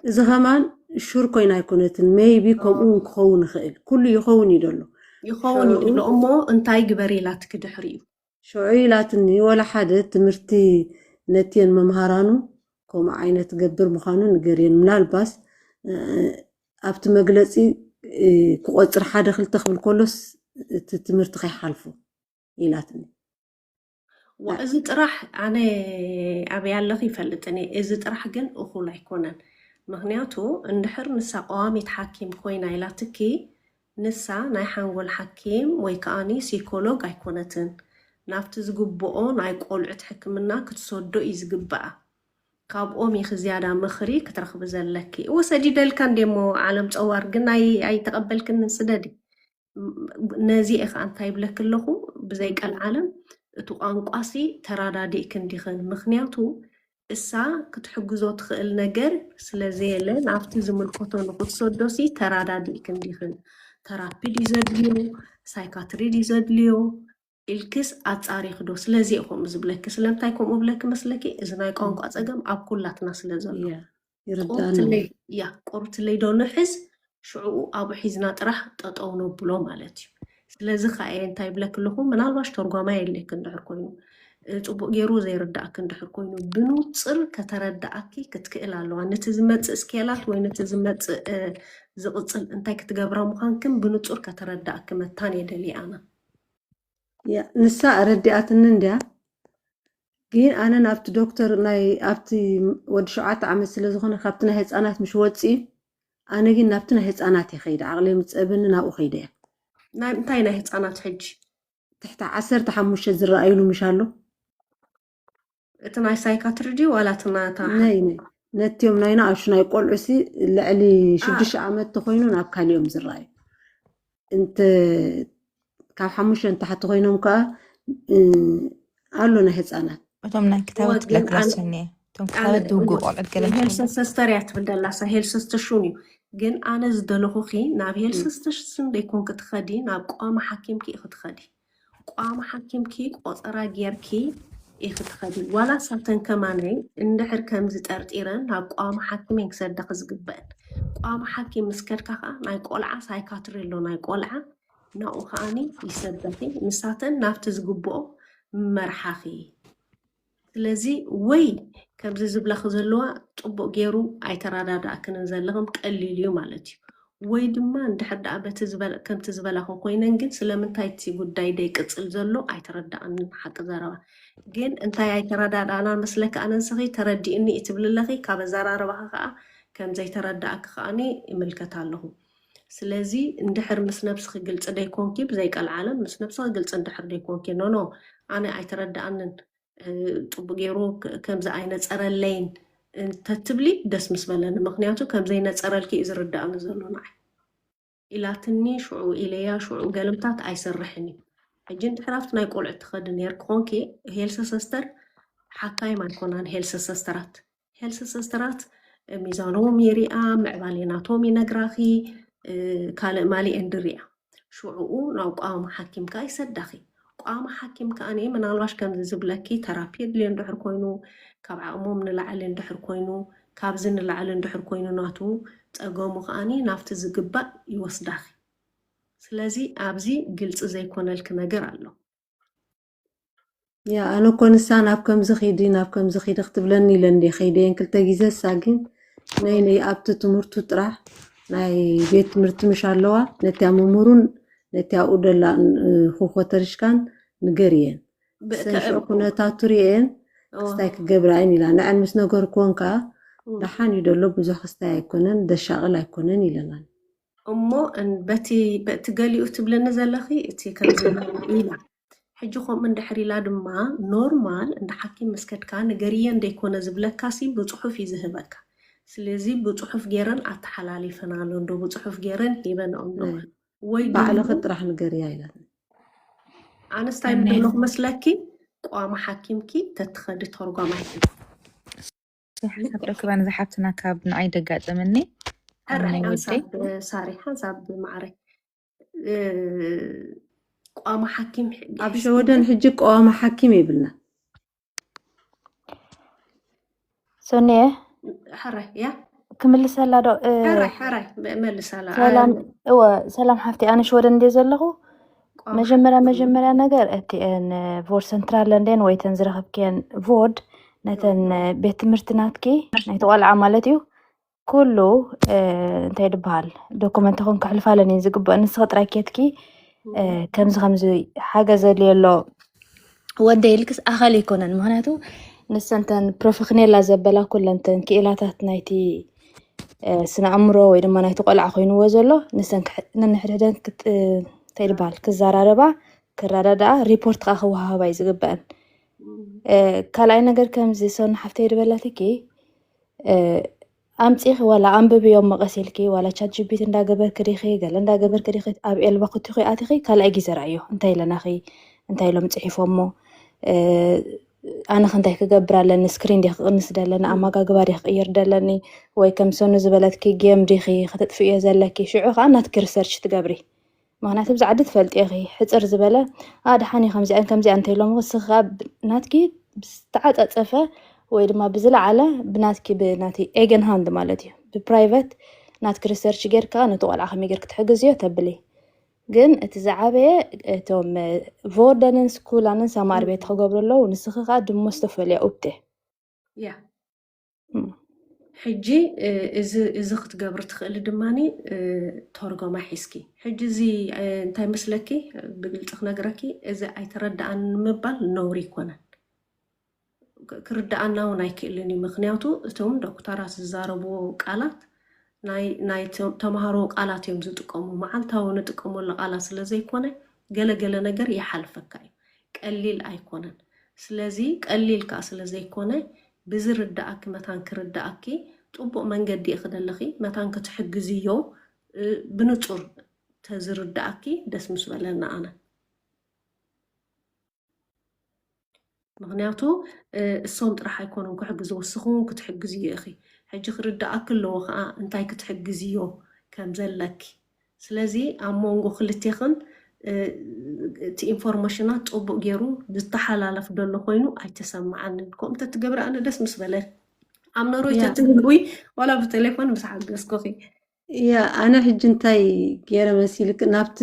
እዚ ከማን ሹር ኮይና ኣይኮነትን ሜይቢ ከምኡ እውን ክኸውን ይኽእል ኩሉ ይኸውን እዩ ደሎ ይኸውን እዩ ዘሎ እሞ እንታይ ግበር ኢላትኪ ድሕሪኡ ሽዑ ኢላትኒ ወላ ሓደ ትምህርቲ ነትየን መምሃራኑ ከምኡ ዓይነት ገብር ምዃኑ ንገርየን ምናልባስ እ፣ ኣብቲ መግለፂ እ፣ ክቆፅር ሓደ ክልተ ክብል ከሎስ እቲ ትምህርቲ ከይሓልፎ ኢላትኒ ዋ፣ እዚ ጥራሕ ኣነ ኣበይ ኣለኹ ይፈልጥን እየ። እዚ ጥራሕ ግን እኹል ኣይኮነን። ምኽንያቱ እንድሕር ንሳ ቀዋሚት ሓኪም ኮይና ኢላትኪ፣ ንሳ ናይ ሓንጎል ሓኪም ወይ ከኣኒ ሲኮሎግ ኣይኮነትን። ናብቲ ዝግብኦ ናይ ቆልዑት ሕክምና ክትሰዶ እዩ ዝግብኣ። ካብኦም ኢኺ ዝያዳ ምኽሪ ክትረኽቢ ዘለኪ። እወ ሰዲደልካ እንዴ እሞ ዓለም ፀዋር ግን ኣይ ኣይተቐበልክንን ስደዲ። ነዚ ኢኻ እንታይ ይብለኪ ኣለኹ ብዘይ ቀልዓለም እቲ ቋንቋሲ ተራዳዲእክን ዲኽን ምኽንያቱ እሳ ክትሕግዞ ትኽእል ነገር ስለ ዘየለ ናብቲ ዝምልከቶ ንክትሰዶሲ ተራዳዲእክን ዲኽን ተራፒ ድዩ ዘድልዮ ሳይካትሪ ድዩ ዘድልዮ ኢልክስ ኣጻሪኺ ዶ ስለዚ እየ ከምኡ ዝብለኪ ስለምንታይ ከምኡ ብለኪ መስለኪ እዚ ናይ ቋንቋ ጸገም ኣብ ኩላትና ስለ ዘሎ ያ ይርዳኒ ቁርብትለይ ያ ቁርብትለይ ዶ ንሕዝ ሽዕኡ ኣብኡ ሒዝና ጥራሕ ጠጠው ነብሎ ማለት እዩ ስለዚ ከዓ እየ እንታይ ይብለኪ ኣለኹ ምናልባሽ ተርጓማይ የድልየኪ እንድሕር ኮይኑ እ፣ ጽቡቕ ገይሩ ዘይርዳእኪ እንድሕር ኮይኑ፣ ብንጹር ከተረዳእኪ ክትክእል ኣለዋ። ነቲ ዝመጽእ ስኬላት ወይ ነቲ ዝመጽእ፣ እ፣ ዝቕጽል እንታይ ክትገብራ ምዃንክን ብንጹር ከተረዳእኪ መታን እየ ደልየ ኣነ። ያ፣ ንሳ ኣረዲኣትኒ እንድያ። ግን ኣነ ናብቲ ዶክተር ናይ ኣብቲ ወዲ ሸውዓተ ዓመት ስለ ዝኾነ ካብቲ ናይ ህፃናት ምሽ ወፂኡ፣ ኣነ ግን ናብቲ ናይ ህፃናት እየ ከይደ። ዓቕለይ ምፀበኒ ናብኡ ከይደ እየ። ናይ እንታይ ናይ ህፃናት ሕጂ? ትሕቲ ዓሰርተ ሓሙሽተ ዝረኣዩሉ ምሽ ኣሎ። እቲ ናይ ሳይካትሪ ድዩ ዋላ እቲ ናታ? ናይ ናይ ነቲዮም ናይ ንኣሽቱ ናይ ቆልዑ ሲ ልዕሊ ሽዱሽተ ዓመት ተኮይኑ ናብ ካሊኦም ዝረኣዩ እንተ ካብ ሓሙሽተ ንታሕቲ ኮይኖም ከዓ እ፣ ኣሎ ናይ ህፃናት። እቶም ናይ ክታበት ግን ለክላስ ኣን- ኔ እቶም ኣነ ክታበት ድውጉ እሞ ቆልዑት ገለ ሄልስ ሰስተር እያ ትብል ደላሳ ሄልስ ስተሽን እዩ። ግን ኣነ ዝደለኹኺ ናብ ሄልስ ስተሽን ደይኮን ክትኸዲ ናብ ቋሚ ሓኪምኪ እዩ ክትኸዲ። ቋሚ ሓኪምኪ ቆፀራ ጌርኪ ኢኺ ትኸዲ። ዋላ ሳተን ከማነይ እንድሕር ከምዚ ጠርጢረን ናብ ቋሚ ሓኪም እየን ክሰደኺ ዝግበአን። ቋሚ ሓኪም ምስ ከድካ ከዓ ናይ ቆልዓ ሳይካትሪ ኣሎ፣ ናይ ቆልዓ ናብኡ ከዓኒ ይሰደኺ። ንሳተን ናብቲ ዝግብኦ መርሓኺ። ስለዚ ወይ ከምዚ ዝብላኺ ዘለዋ ጥቡቕ ገይሩ ኣይተረዳድኣክንን ዘለኽን ቀሊል እዩ ማለት እዩ። ወይ ድማ እንድሕር ደኣ በቲ ዝበለ-፣ ከምቲ ዝበላኹ ኮይነን ግን ስለምንታይ እቲ ጉዳይ ደይቅጽል ዘሎ ኣይተረድኣንን ሓቂ ዘረባ። ግን እንታይ ኣይተረዳድኣናን መስለኪ ኣነ ንስኺ ተረዲእኒ እዩ ትብሊ ኣለኺ፣ ካብ ኣዘራርባኺ ከኣ ከም ዘይተረድኣኪ ከኣኒ ይምልከት ኣለኹ። ስለዚ እንድሕር ምስ ነብስኺ ግልጺ ደይኮንኪ ብዘይቀልዓለም ምስ ነብስኺ ግልጺ እንድሕር ደይኮንኪ ኖ ኖ ኣነ ኣይተረድኣንን እ፣ ጥቡቅ ገይሩ ከ-፣ ከምዚ ኣይነጸረለይን እንተትብሊ ደስ ምስ በለኒ። ምኽንያቱ ከም ዘይነጸረልኪ እዩ ዝርድኣኒ ዘሎ ንዓይ። ኢላትኒ ሽዑ ኢለያ ሽዑ ገልምታት ኣይሰርሕን እዩ። ሕጂ እንድሕር ኣብቲ ናይ ቆልዑ ትኸዲ ነይርኪ ኮንኪ ሄልሰ ሰስተር ሓካይም ኣይኮናን ሄልሰ ሰስተራት። ሄልሰ ሰስተራት ሚዛኖም ይሪኣ፣ ምዕባሌ ናቶም ይነግራኺ፣ እ፣ ካልእ ማሊ ኤንድ ሪኣ። ሽዑኡ ናብ ቋሚ ሓኪም ከኣ ይሰዳኺ። ቋሚ ሓኪም ከኣ ምናልባሽ ከምዚ ዝብለኪ ተራፒ የድልዮ እንድሕር ኮይኑ፣ ካብ ዓቕሞም ንላዕሊ እንድሕር ኮይኑ፣ ካብዚ ንላዕሊ እንድሕር ኮይኑ ናቱ ጸገሙ ከኣ ናብቲ ዝግባእ ይወስዳኺ። ስለዚ ኣብዚ ግልጺ ዘይኮነልኪ ነገር ኣሎ። ያ፣ ኣነ እኮ ንሳ ናብ ከምዚ ኺዲ፣ ናብ ከምዚ ኺዲ ክትብለኒ ኢለ እንዴ ኸይደ እየን ክልተ ግዜ። እሳ ግን ናይ፣ ናይ ኣብቲ ትምህርቱ ጥራሕ ናይ ቤት ትምህርቲ ምሽ ኣለዋ፣ ነቲያ መምህሩን ነቲያ ኣብኡ ደላ፣ እ፣ ኹኾተርሽካን ንገር እየን። ብ-፣ ሰን ከ-፣ ሽዑ ኩነታቱ ርእየን ኦ፣ ክስታይ ክገብራ እየን ኢላ። ንዐን ምስ ነገርኩወን ከኣ እ። ደሓን እዩ ደሎ፣ ብዙሕ ክስታይ ኣይኮነን፣ ደሻቕል ኣይኮነን ኢለናን። እሞ እን-፣ በቲ፣ በቲ ገሊኡ ትብለኒ ዘለኺ እቲ ከምዚ ኢላ። ሕጂ ከምኡ እንድሕር ኢላ ድማ ኖርማል እንደ ሓኪም ምስ ከድካ ንገርየን ደይኮነ ዝብለካ ሲ ብጽሑፍ እዩ ዝህበካ። ስለዚ ብጽሑፍ ገይረን ኣተሓላሊፈናሉ እንዶ ብጽሑፍ ገይረን ሂበንኦም ዶ ናይ ወይ ባዕልኺ ድማ ጥራሕ ንገርያ ኢላትኒ። ኣነስታይ እኔ ምደለኹ መስለኪ ቋሚ ሓኪምኪ ተትኸዲ ተርጓማይኪ ሓብረ ክባን ዝሓብትና ካብ ንዓይ ደጋጠመኒ ካብ ሕራይ ናይ ወደይ ሓንሳብ ሳሪ ሓንሳብ ማዕረ እ፣ ቋሚ ሓኪም ሕ-፣ ኣብ ሒዝኪ ሸወደን ሕጂ ቀዋሚ ሓኪም የብልና። ሶኒየ ሕራይ ያ ክምልሰላ ዶ? እ፣ ሕራይ ሕራይ መ-፣ መልሳላ ሰላም። እወ፣ ሰላም ሓፍቲ፣ ኣነ ሽወደን እንደ ዘለኹ ቋሚ መጀመርያ ሓኪም መጀመርያ ነገር እቲ ን ቮርድ ሰንትራል ለንደን ወይ ተን ዝረኸብክየን ቮርድ ነተን ቤት ትምህርቲ ናትኪ ናይቲ ቆልዓ ማለት እዩ ኩሉ እ፣ እንታይ ድበሃል ዶኩመንትኹን ክሕልፋለን እየን ዝግበኦ። ንስኺ ጥራይ ኬትኪ እ፣ ከምዚ ከምዚ ሓገዝ ዘድልዮ ኣሎ ወደ ኢልክስ ኣኸል ኣይኮነን። ምኽንያቱ ንሰንተን ፕሮፌሽኔላ ዘበላ ኩለንተን ክኢላታት ናይቲ እ፣ ስነ ኣእምሮ ወይ ድማ ናይቲ ቆልዓ ኮይንዎ ዘሎ ንሰን ክሕ-፣ ነንሕድሕደን ክጥ-፣ እንታይ ድበሃል ክዘራረባ ክረዳዳኣ ሪፖርት ከዓ ክወሃሃባ እዩ ዝግበአን። እ፣ ካልኣይ ነገር ከምዚ ሰኑ ሓፍተይ ድበላትኪ እ፣ ኣምፂኺ ዋላ ኣንብብዮም መቐስ ኢልኪ ዋላ ቻት ጂፒቲ እንዳገበርክ ዲኺ ገለ እንዳገበርክ ዲኺ ኣብ ኤልባ ክትኺ ኣቲኺ ካልኣይ ግዜ ረኣዮ እንታይ ኢለናኺ እንታይ ኢሎም ፅሒፎሞ እ፣ ኣነ ከ እንታይ ክገብር ኣለኒ ስክሪን ዲየ ክቕንስ ደለኒ ኣመጋግባ ዲየ ክቕይር ደለኒ ወይ ከም ሰኑ ዝበለትኪ ጌም ዲኺ ከተጥፍእዮ ዘለኪ ሽዑ ከዓ ናትኪ ሪሰርች ትገብሪ ምኽንያቱ ኣብዚ ዓዲ ትፈልጢ ኢኺ ሕፅር ዝበለ ኣ ደሓን እዩ ከምዚኣን ከምዚኣ እንተኢሎም ንስኺ ከዓ ብ- ናትኪ ዝተዓፀፀፈ ወይ ድማ ብዝለዓለ ብናትኪ ብናቲ ኤገን ሃንድ ማለት እዩ ብፕራይቨት ናትኪ ሪሰርች ጌርካ ነቲ ቆልዓ ከመይ ጌርክ ትሕግዝዮ ተብሊ ግን እቲ ዝዓበየ እቶም ቮርደንን ስኩላንን ሰማር ቤት ክገብሩ ኣለዉ። ንስኺ ከዓ ድሞ ዝተፈልያ ኡብቴ ያ እም። ሕጂ እ፣ እዚ እዚ ክትገብሪ ትኽእሊ ድማኒ እ፣ ተርጎማ ሒዝኪ። ሕጂ እዚ እ፣ እንታይ መስለኪ፣ ብግልፂ ክነግረኪ፣ እዚ ኣይተረዳኣን ንምባል ነውሪ ኣይኮነን። ክ- ክርዳኣና እውን ኣይክእልን እዩ። ምክንያቱ እቶም ዶክተራት ዝዛረብዎ ቃላት ናይ ናይ ተ- ተምሃሮ ቃላት እዮም ዝጥቀሙ። መዓልታዊ ንጥቀመሉ ቃላት ስለ ዘይኮነ ገለ ገለ ነገር ይሓልፈካ እዩ። ቀሊል ኣይኮነን። ስለዚ ቀሊል ከዓ ስለ ዘይኮነ ብዝርዳኣኪ መታን ክርዳኣኪ ጥቡቅ መንገዲ ኢኺ ደለኺ። መታን ክትሕግዝዮ እ፣ ብንጹር ተዝርዳኣኪ ደስ ምስ በለና ኣነ። ምክንያቱ እ፣ እሶም ጥራሕ ኣይኮኑን ክሕግዝዎ፣ እስኺ እውን ክትሕግዝዮ ኢኺ። ሕጂ ክርዳኣኪ ኣለዎ ከዓ እንታይ ክትሕግዝዮ ከም ዘለኪ። ስለዚ ኣብ መንጎ ክልቴኽን እ፣ እቲ ኢንፎርሜሽናት ፅቡቅ ገይሩ ዝተሓላለፍ ደሎ ኮይኑ ኣይተሰማዓንን። ከምኡ ተትገብሪ ኣነ ደስ ምስ በለ። ኣብ ነሮይ ያ ተትህልዊ ዋላ ብቴሌፎን ምስ ሓገዝኩኺ። ያ ኣነ ሕጂ እንታይ ገይረ መሲልክ ናብቲ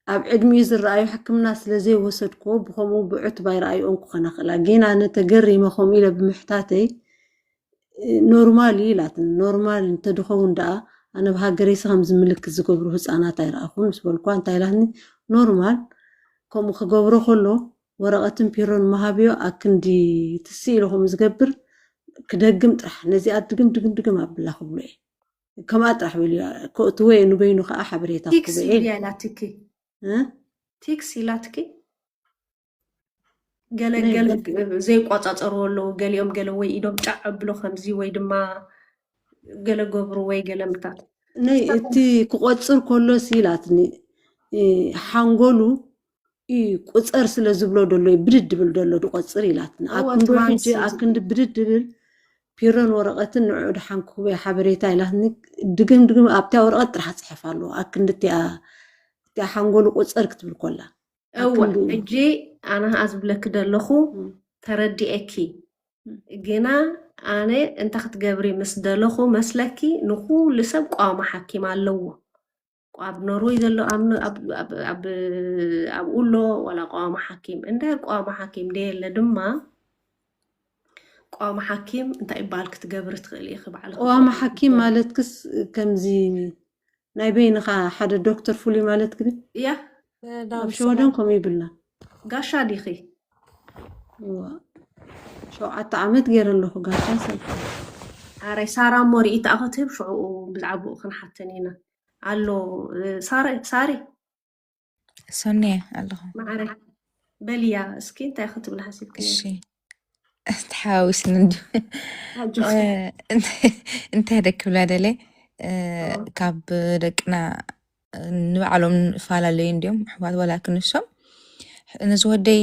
ኣብ ዕድሚኡ ዝረኣዩ ሕክምና ስለ ዘይወሰድኩዎ ብከምኡ ብዑት ባይረኣይኦም ክኾና ክእላ ግን ኣነ ተገሪመ ከምኡ ኢለ ብምሕታተይ እ፣ ኖርማል እዩ ኢላትኒ። ኖርማል እንተድኸውን ደኣ ኣነ ብሃገረይሲ ከምዚ ምልክት ዝገብሩ ህፃናት ኣይረኣኹን ምስ በልኳ እንታይ ኢላትኒ ኖርማል ከምኡ ክገብሮ ከሎ ወረቐትን ፒሮን መሃብዮ ኣክንዲ ትስእ ኢለ ከምኡ ዝገብር ክደግም ጥራሕ ነዚኣ ድግም ድግም ድግም ኣብላ ክብሎ እየ ከምኣ ጥራሕ በልዮ እቲ ወይ ንበይኑ ከዓ ሓበሬታ ቲክስ ክህቦ እየ ኢልያ ኢላትኪ እ? ቲክስ ኢላትኪ ገለ ናይ ገለ በል- ዘይቋጻጸርዎ ኣለዉ። ገሊኦም ገለ ወይ ኢዶም ጫዕ ኣብሎ ከምዚ ወይ ድማ ገለ ገብሩ ወይ ገለ ምታት ናይ እቲ ክቆፅር ከሎስ ኢላትኒ እ፣ ሓንጎሉ እዩ ቁፀር ስለ ዝብሎ ደሎ እዩ ብድድ ድብል ደሎ ድቆፅር ኢላትኒ እወ ኣክንዱ ትማሊ ሕጂ ስለ ኣክንዲ ብድድ ድብል ፒሮን ወረቐትን ንዑ ድሓን ክህቦ ሓበሬታ ኢላትኒ ድግም ድግም ኣብታ ወረቐት ጥራሕ ፅሐፍ ኣለዎ ኣክንዲ እቲኣ እቲኣ ሓንጎሉ ቁፀር ክትብል ኮላ እወ ኣክንዲ ሕጂ ኣነ ኸዓ ዝብለኪ ደለኹ እም፣ ተረዲኤኪ እም። ግና ኣነ እንታይ ክትገብሪ ምስ ደለኹ መስለኪ ንኩሉ ሰብ ቋሚ ሓኪም ኣለዎ ኣብ ኖርወይ ዘሎ ኣብ ኖ- ኣብ- ኣብ- ኣብ- ኣብኡ ኣሎ ዋላ ቋሚ ሓኪም እንድሕር ቋሚ ሓኪም ደየለ ድማ ቋሚ ሓኪም እንታይ ይበሃል ክትገብሪ ትኽእሊ ኢኺ ባዕልኺ ቀዋሚ ክትገብሪ ሓኪም ትኽእሊ ማለትክስ ከምዚ ናይ በይንኻ ሓደ ዶክተር ፍሉይ ማለት ግዲ እያ ኣብ ሸወደን ከምኡ ይብልና ጋሻ ዲኺ እዋ፣ ሸውዓተ ዓመት ገይረ ኣለኹ ጋሻ ሰብ ኣረ ሳራ እሞ ርኢታ ክትህብ ሽዑ ብዛዕባኡ ክንሓተን ኢና ኣሎ ሳረ ሳሪ ሶኒ ኣለኹ ማዕረ በልያ እስኪ እንታይ ክትብል ሓሲብክ እሺ ተሓዋዊስኒ እንዲ ኣጆኺ እንታይ ደክብላ ደለ ካብ ደቅና ንባዕሎም ንፈላለዩ እንዲዮም ኣሕዋት ዋላ ክንሶም ነዚ ወደይ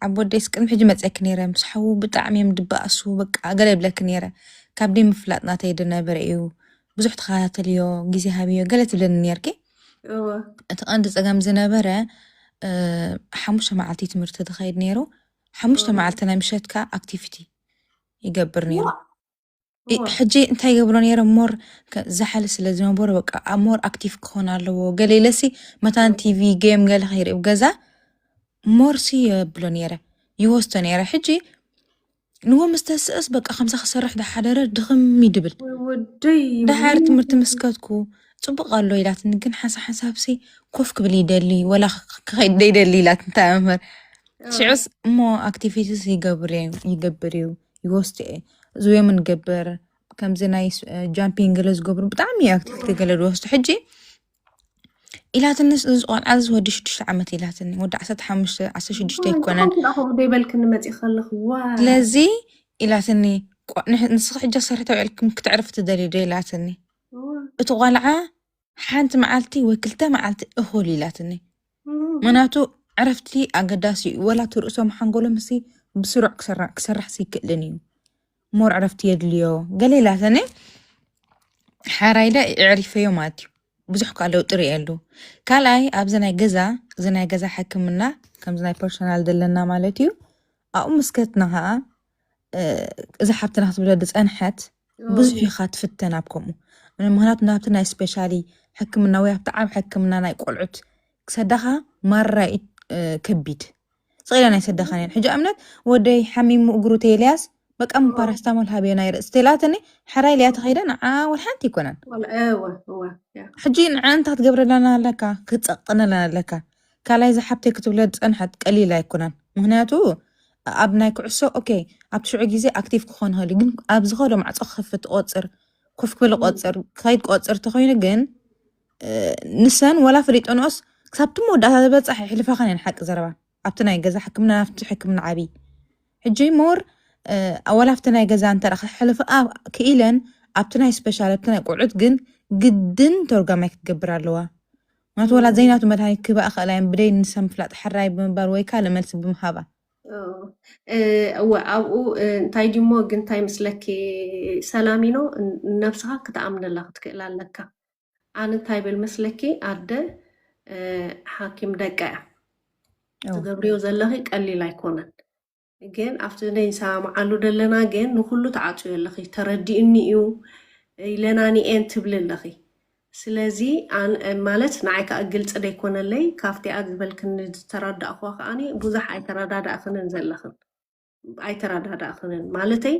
ዓብ ወደይ ስቅድሚ ሕጂ መፀኪ ነይረ ምስ ሓዉ ብጣዕሚ እዮም ድበኣሱ በቃ ገለ ይብለኪ ነይረ ካብ ደይ ምፍላጥ ናተይ ድነበረ እዩ ብዙሕ ተኸታተልዮ ግዜ ሃብዮ ገለ ትብለኒ ነርኪ እቲ ቀንዲ ፀገም ዝነበረ ሓሙሽተ መዓልቲ ትምህርቲ ትኸይድ ነይሩ ሓሙሽተ መዓልቲ ናይ ምሸትካ ኣክቲቪቲ ይገብር ነይሩ ሕጂ እንታይ ይገብሮ ነይረ ሞር ዝሓለ ስለ ዝነበሩ በቃ ኣብ ሞር ኣክቲቭ ክኾን ኣለዎ ገለ ኢለሲ መታን ቲቪ ጌም ገለ ከይርኢ ገዛ ሞርሲ የብሎ ነይረ ይወስዶ ነይረ ሕጂ ንዎ ምስ ተስእስ በቃ ከምዛ ክሰርሕ ዝሓደረ ድኽም ይድብል ወደይ ደሓር ትምህርቲ ምስከትኩ ፅቡቅ ኣሎ ኢላትኒ ግን ሓንሳ ሓንሳብሲ ኮፍ ክብል ይደሊ ወላ ክኸይድ ደይደሊ ኢላት እንታይ መምህር ሽዑስ እሞ ኣክቲቪቲስ ይገብር እዩ ይወስድ እየ ዝውዮም ንገብር ከምዚ ናይ ጃምፒንግ ገለ ዝገብሩ ብጣዕሚ እዩ ኣክቲቪቲ ገለ ዝወስዱ ሕጂ ኢላትኒ እዚ ቆልዓ እዚ ወዲ ሽዱሽተ ዓመት ኢላትኒ ወዲ ዓሰርተ ሓሙሽተ ዓሰርተ ሽዱሽተ ኣይኮነን ከምኡ ደይበልክኒ መፂእ ከለኹ ዋ ስለዚ ኢላትኒ ንስኺ ሕጂ ሰርሒ ተውዕልክም ክትዕርፍ ትደልዩ ዶ ኢላትኒ እቲ ቆልዓ ሓንቲ መዓልቲ ወይ ክልተ መዓልቲ እኹል ኢላትኒ ምክንያቱ ዕረፍቲ ኣገዳሲ እዩ ወላ ትርእሶም ሓንጎሎም ሲ ብስሩዕ ክሰርሕ ይክእልን እዩ ሞር ዕረፍቲ የድልዮ ገለ ኢላትኒ ሓራይ ለ የዕሪፈዮ ማለት እዩ ብዙሕ ከዓ ለውጢ ርእየሉ ካልኣይ ኣብዚ ናይ ገዛ እዚ ናይ ገዛ ሕክምና ከምዚ ናይ ፐርሶናል ዘለና ማለት እዩ ኣብኡ ምስከትና ከዓ እዛ ሓብትና ክትብለ ዝፀንሐት ብዙሕ ኢኻ ትፍተን ኣብ ከምኡ ምክንያቱ ናብቲ ናይ ስፔሻሊ ሕክምና ወይ ኣብቲ ዓብ ሕክምና ናይ ቆልዑት ክሰዳኻ ማራ እዩ ከቢድ። ስቕ ኢለን ኣይሰዳኻን እየን። ሕጂ ኣብነት ወደይ ሓሚሙ እግሩ ተይልያስ በቃ ፓራስታሞል ሃብዮ ናይ ርእሲ ተላትኒ። ሕራይ ልያ ተኸይደ ንዓ ወላ ሓንቲ ኣይኮነን። ሕጂ ንዓ እንታይ ክትገብረላና ኣለካ? ክትጸቕጠነላና ኣለካ። ካልኣይ ዝሓብተይ ክትብለ ዝጸንሐት ቀሊል ኣይኮነን። ምክንያቱ ኣብ ናይ ኩዕሶ ኦኬ ኣብቲ ሽዑ ግዜ ኣክቲቭ ክኾን ይኽእል እዩ፣ ግን ኣብ ዝኸዶ ማዕጾ ክኸፍት ቆጽር ኮፍ ክብል ቆጽር ክኸይድ ቆጽር ተኾይኑ ግን ንሰን ወላ ፈሊጠንኦስ ክሳብ እቲ መወዳእታ ዝበጻሕ ይሕልፋኸን እየን። ሓቂ ዘረባ ኣብቲ ናይ ገዛ ሕክምና ናብቲ ሕክምና ዓብዪ ሕጂ ሞር ወላ ኣብቲ ናይ ገዛ እንተ ክሕልፍኣ ክኢለን ኣብቲ ናይ ስፔሻል ኣብቲ ናይ ቆልዑት ግን ግድን ተርጓማይ ክትገብር ኣለዋ። ምክንያቱ ወላ ዘይናቱ መድሃኒት ክህባኣ ክእላ እየን ብደይ ንሰን ምፍላጥ ሕራይ ብምባል ወይ ካልእ መልሲ ብምሃባ። እወ ኣብኡ እንታይ ድሞ ግን እንታይ ምስለኪ ሰላሚኖ ነብስኻ ክትኣምነላ ክትክእል ኣለካ። ኣነ እንታይ ብል መስለኪ ኣደ ሓኪም ደቃ እያ ትገብርዮ ዘለኺ ቀሊል ኣይኮነን። ግን ኣብቲ ነይንሰማምዓሉ ደለና ግን ንኩሉ ተዓፅዮ ኣለኺ ተረዲእኒ እዩ ኢለናኒ እየን ትብሊ ኣለኺ። ስለዚ ማለት ንዓይ ከዓ ግልፂ ደይኮነለይ ካብቲኣ ዝበልክኒ ዝተረዳእኳ ከዓኒ ብዙሕ ኣይተረዳዳእኽንን ዘለኽን። ኣይተረዳዳእኽንን ማለተይ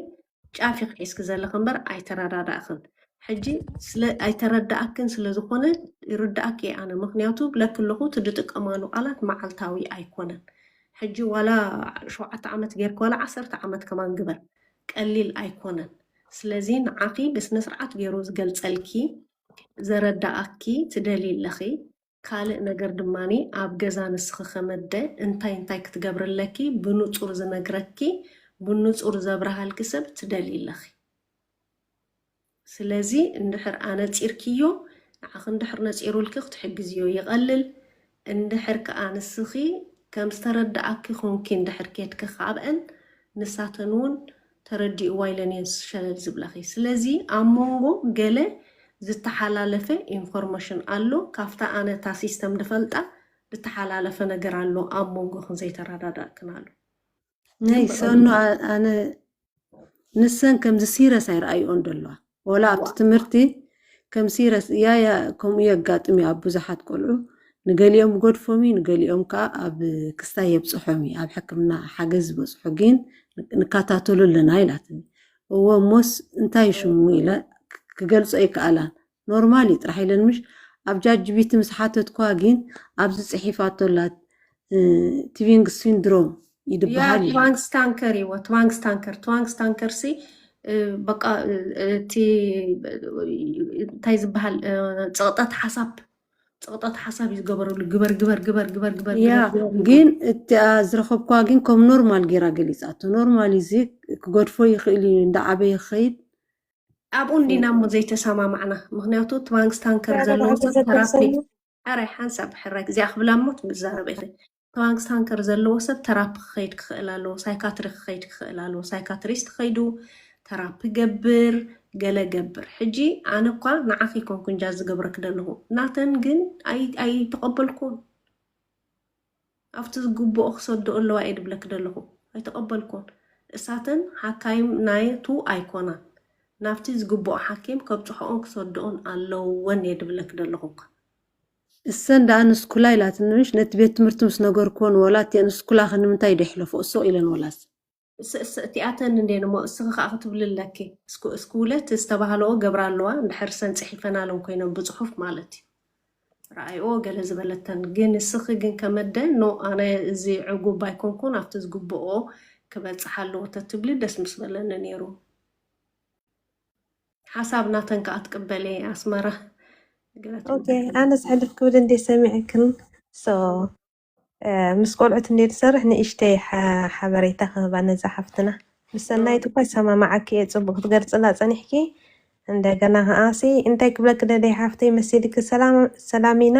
ጫፍ ኢኺ ሒዝኪ ዘለኺ እምበር ኣይተረዳዳእኽን። ሕጂ ስለ ኣይተረዳእክን ስለ ዝኾነ ይርዳእኪ እየ ኣነ። ምኽንያቱ ብለኪ ኣለኹ እቲ ዝጥቀማሉ ቃላት መዓልታዊ ኣይኮነን። ሕጂ ዋላ ሸውዓተ ዓመት ጌርኪ ዋላ ዓሰርተ ዓመት ከማን ግበር ቀሊል ኣይኮነን። ስለዚ ንዓኺ ብስነ ስርዓት ገይሩ ዝገልፀልኪ ዘረዳኣኪ ትደልዪ ኣለኺ። ካልእ ነገር ድማኒ ኣብ ገዛ ንስኺ ከመደ እንታይ እንታይ ክትገብሪ ኣለኪ ብንጹር ዝነግረኪ ብንጹር ዘብርሃልኪ ሰብ ትደልዪ ኣለኺ። ስለዚ እንድሕር ኣነጺርክዮ ንዓኺ እንድሕር ነጺሩልኪ ክትሕግዝዮ ይቐልል። እንድሕር ከኣ ንስኺ ከም ዝተረድኣኪ ኮንኪ እንድሕር ኬድኪ ካብአን ንሳተን እውን ተረዲእዋ ኢለን እየን ሸለል ዝብላኺ። ስለዚ ኣብ መንጎ ገለ ዝተሓላለፈ ኢንፎርሜሽን ኣሎ። ካብታ ኣነ እታ ሲስተም ድፈልጣ ዝተሓላለፈ ነገር ኣሎ ኣብ መንጎኽን ዘይተረዳዳእክን ኣሎ። ናይ ሰኑ ኣነ ንሰን ከምዚ ሲረስ ኣይረኣይኦን ደለዋ ወላ ኣብቲ ትምህርቲ ከም ሲረስ ያያ ከምኡ የጋጥም እዩ ኣብ ብዙሓት ቆልዑ ንገሊኦም ይገድፎም እዩ ንገሊኦም ከዓ ኣብ ክስታይ የብፅሖም እዩ ኣብ ሕክምና ሓገዝ ዝበፅሑ ግን ንከታተሉ ኣለና ኢላትኒ እወ እሞስ እንታይ ሽሙ ኢለ ክገልፆ ይከኣላን ኖርማል እዩ ጥራሕ ኢለን ምሽ ኣብ ጃጅቢቲ ምስ ሓተትኳ ግን ኣብዚ ፅሒፋቶ ኣላት ቲቪንግ ሲንድሮም ይድበሃል እዩ። ትዋንግስ ታንከር ይዎ ትዋንግስ ታንከር ትዋንግስ ታንከር ሲ በቃ እቲ እንታይ ዝበሃል ፀቕጠት ሓሳብ ፀቕጠት ሓሳብ እዩ ዝገበረሉ ግበር ግበር ግበር ግበር ግበር ያ ግበር ግበር ግበር። ግን እቲኣ ዝረኸብኳ ግን ከም ኖርማል ጌራ ገሊፃቶ ኖርማል እዚ ክገድፎ ይኽእል እዩ እንዳዓበየ ክኸይድ ኣብኡ እንዲና እሞ ዘይተሰማማዕና ምክንያቱ ትዋንግስ ታንከር ዘለዎ ሰብ ተራፒ ኣራይ ሓንሳብ ሕራይ እዚኣ ክብላ እሞ ትዛረብ ኢኺ ትዋንግስ ታንከር ዘለዎ ሰብ ተራፒ ክኸይድ ክኽእል ኣለዎ ሳይካትሪ ክኸይድ ክኽእል ኣለዎ ሳይካትሪስት ኸይዱ ተራፒ ገብር ገለ ገብር ሕጂ ኣነ እኳ ንዓኺ ኮንኩ እንጃ ዝገብረክ ደለኹ ናተን ግን ኣይተቐበልኩን ኣብቲ ዝግብኦ ክሰድኦ ኣለዋ እየ ድብለክ ደለኹ ኣይተቐበልኩን እሳተን ሓካይም ናየቱ ኣይኮናን ናብቲ ዝግብኦ ሓኪም ከብፅሖኦን ክሰድኦን ኣለወን እየ ድብለክ ደለኹ እኳ እሰን ደኣ ንስኩላ ኢላትኒ ምሽ ነቲ ቤት ትምህርቲ ምስ ነገርክወን ወላ እቲአን ስኩላኸ ንምንታይ ዶ ይሕለፍኦ ሱቕ ኢለን ወላስ እቲኣተን እንዴን እሞ እስኺ ከዓ ክትብሊ ኣለኪ እስኩ ውለት ዝተባህለኦ ገብራ ኣለዋ እንድሕር ሰን ፅሒፈናለን ኮይነን ብፅሑፍ ማለት እዩ ረኣይኦ ገለ ዝበለተን ግን እስኺ ግን ከመደ ኖ ኣነ እዚ ዕጉብ ኣይኮንኩን ኣብቲ ዝግብኦ ክበፅሕ ኣለዎ ተትብሊ ደስ ምስ በለኒ ነይሩ ሓሳብ ናተን ከዓ ትቅበል እየ ኣስመራ ኣነስ ሕልፍ ክብል እንዴ ሰሚዐክን ምስ ቆልዑት እንዴ ትሰርሕ ንእሽተይ ሓበሬታ ክህባ ነዛ ሓፍትና ምስ ሰናይት እኳ ይሰማማዓኪ እየ ፅቡቅ ክትገርፅላ ፀኒሕኪ እንደገና ከዓሲ እንታይ ክብለኪ ደለይ ሓፍተይ መሲልኪ ሰላም ኢና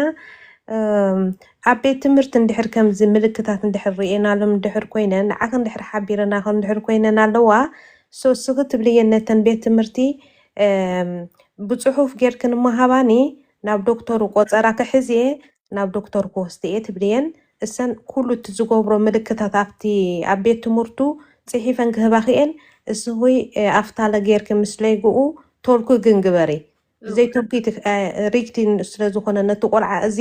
ኣብ ቤት ትምህርቲ እንድሕር ከምዚ ምልክታት እንድሕር ርኢናሎም እንድሕር ኮይነን ንዓኺ እንድሕር ሓቢረናኺ እንድሕር ኮይነን ኣለዋ ሶ እስኺ ትብልየን ነተን ቤት ትምህርቲ ብፅሑፍ ጌርክን እሞ ሃባኒ ናብ ዶክተሩ ቆፀራ ክሕዝ እየ ናብ ዶክተር ክወስድ እየ ትብልየን እሰን ኩሉ እቲ ዝገብሮ ምልክታት ኣብቲ ኣብ ቤት ትምህርቱ ፅሒፈን ክህባኺ እየን እስኺ ኣፍታለ ጌርኪ ምስ ለይግኡ ቶልኩ ግን ግበሪ ዘይተውኪት ሪክቲ ስለ ዝኾነ ነቲ ቆልዓ እዚ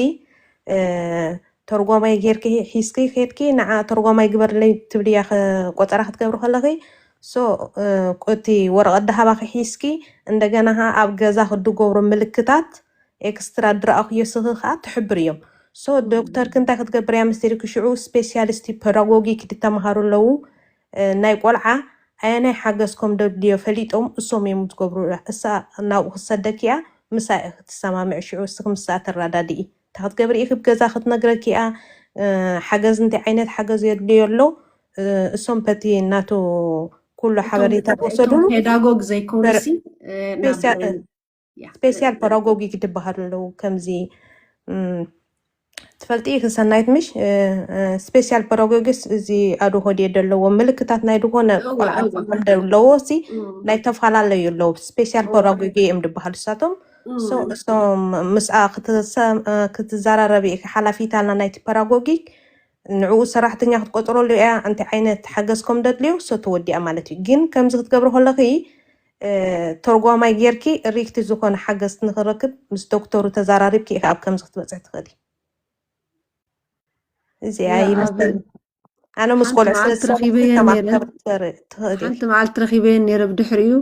ተርጓማይ ጌርኪ ሒዝኪ ከድኪ ንዓ ተርጓማይ ግበርለይ ትብልያ። ቆፀራ ክትገብሪ ከለኺ ሶ እቲ ወረቐት ደሃባኺ ሒዝኪ እንደገና ኣብ ገዛ ክድገብሮ ምልክታት ኤክስትራ ድረኣኽዮ ስኺ ከዓ ትሕብር እዮም። ሶ ዶክተርኪ እንታይ ክትገብር እያ መሲልኪ? ሽዑ ስፔሻሊስቲ ፔዳጎጊክ ድተምሃሩ ኣለዉ። ናይ ቆልዓ ኣየናይ ሓገዝ ከም ደድልዮ ፈሊጦም እሶም እዮም ዝገብሩ። እሳ ናብኡ ክትሰደኪ እያ፣ ምሳ ክትሰማምዕ ሽዑ እስኺ ምሳ ተረዳድኢ። እንታይ ክትገብሪ ኢኺ? ብገዛ ክትነግረኪ እያ። ሓገዝ እንታይ ዓይነት ሓገዝ የድልዮ ኣሎ እሶም በቲ ናቱ ኩሉ ሓበሬታ ወሰዱሉ። ፔዳጎግ ዘይኮነሲ ስፔሻል ፐዳጎጊክ ትበሃሉ ኣለዉ። ከምዚ ትፈልጢ ኢኺ ሰናይት ምሽ? ስፔሻል ፐዳጎጊስ እዚ ኣድሆድ ዘለዎም ምልክታት ናይ ዝኾነ ቆልዓ ኣለዎ ሲ ናይ ተፈላለዩ ኣለዉ። ስፔሻል ፐዳጎጊ እዮም ዝበሃሉ እሳቶም። እሶም ምስኣ ክትዘራረቢ ኢኺ። ሓላፊት ኣላ ናይቲ ፐዳጎጊክ ንዕኡ ሰራሕተኛ ክትቆፅረሉ እያ። እንታይ ዓይነት ሓገዝ ከም ደድልዮ እሶ ተወዲኣ ማለት እዩ። ግን ከምዚ ክትገብሪ ከለኺ ተርጓማይ ጌርኪ ሪክቲ ዝኾነ ሓገዝ ንክረክብ ምስ ዶክተሩ ተዛራሪብኪ ኢኺ ኣብ ከምዚ ክትበፅሒ ትኽእሊ። እዚኣ ይመስል ኣነ ምስ ቆልዑ ስለ ትረኺበየ ሓንቲ መዓልቲ ረኺበየን ነረ ብድሕሪኡ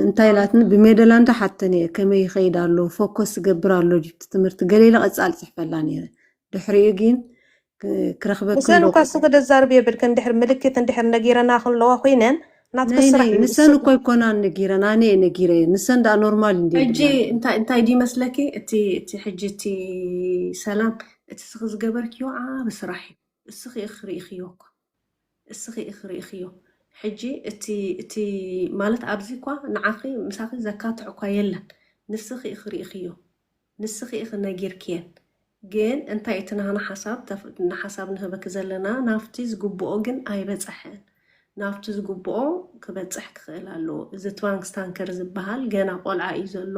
እንታይ ኢላትኒ ብሜደላ እንዳ ሓተን እየ ከመይ ይኸይድ ኣሎ ፎኮስ ዝገብር ኣሎ ዲብቲ ትምህርቲ ገሌለ ቀፃል ፅሕፈላ ነረ ድሕሪኡ ግን ክረኽበክን ንሰን እኳ ስኺ ደዛርብ የብልክን እንድሕር ምልክት እንድሕር ነጊረና ክለዋ ኮይነን ናትኪ ስራሕ እዩ። ንሰን እኮ ይኮና ነጊረን ኣነ እየ ነጊረ ንሰን ደኣ ኖርማል እንዲ ሕጂ እንታይ እንታይ ድዩ መስለኪ እቲ እቲ ሕጂ እቲ ሰላም እቲ ስኺ ዝገበርክዮ ዓቢ ስራሕ እዩ። እስኺ ኢኺ ርኢኽዮ እኮ እስኺ ኢኺ ርኢኽዮ። ሕጂ እቲ እቲ ማለት ኣብዚ እኳ ንዓኺ ምሳኺ ዘካትዕ እኳ የለን። ንስኺ ኢኺ ርኢኽዮ። ንስኺ ኢኺ ነጊርክየን። ግን እንታይ እቲ ናህና ሓሳብ ተፍ- ንሓሳብ ንህበኪ ዘለና ናብቲ ዝግብኦ ግን ኣይበፀሐን። ናብቲ ዝግብኦ ክበፅሕ ክኽእል ኣለዎ። እዚ ትባንክ ስታንከር ዝበሃል ገና ቆልዓ እዩ ዘሎ።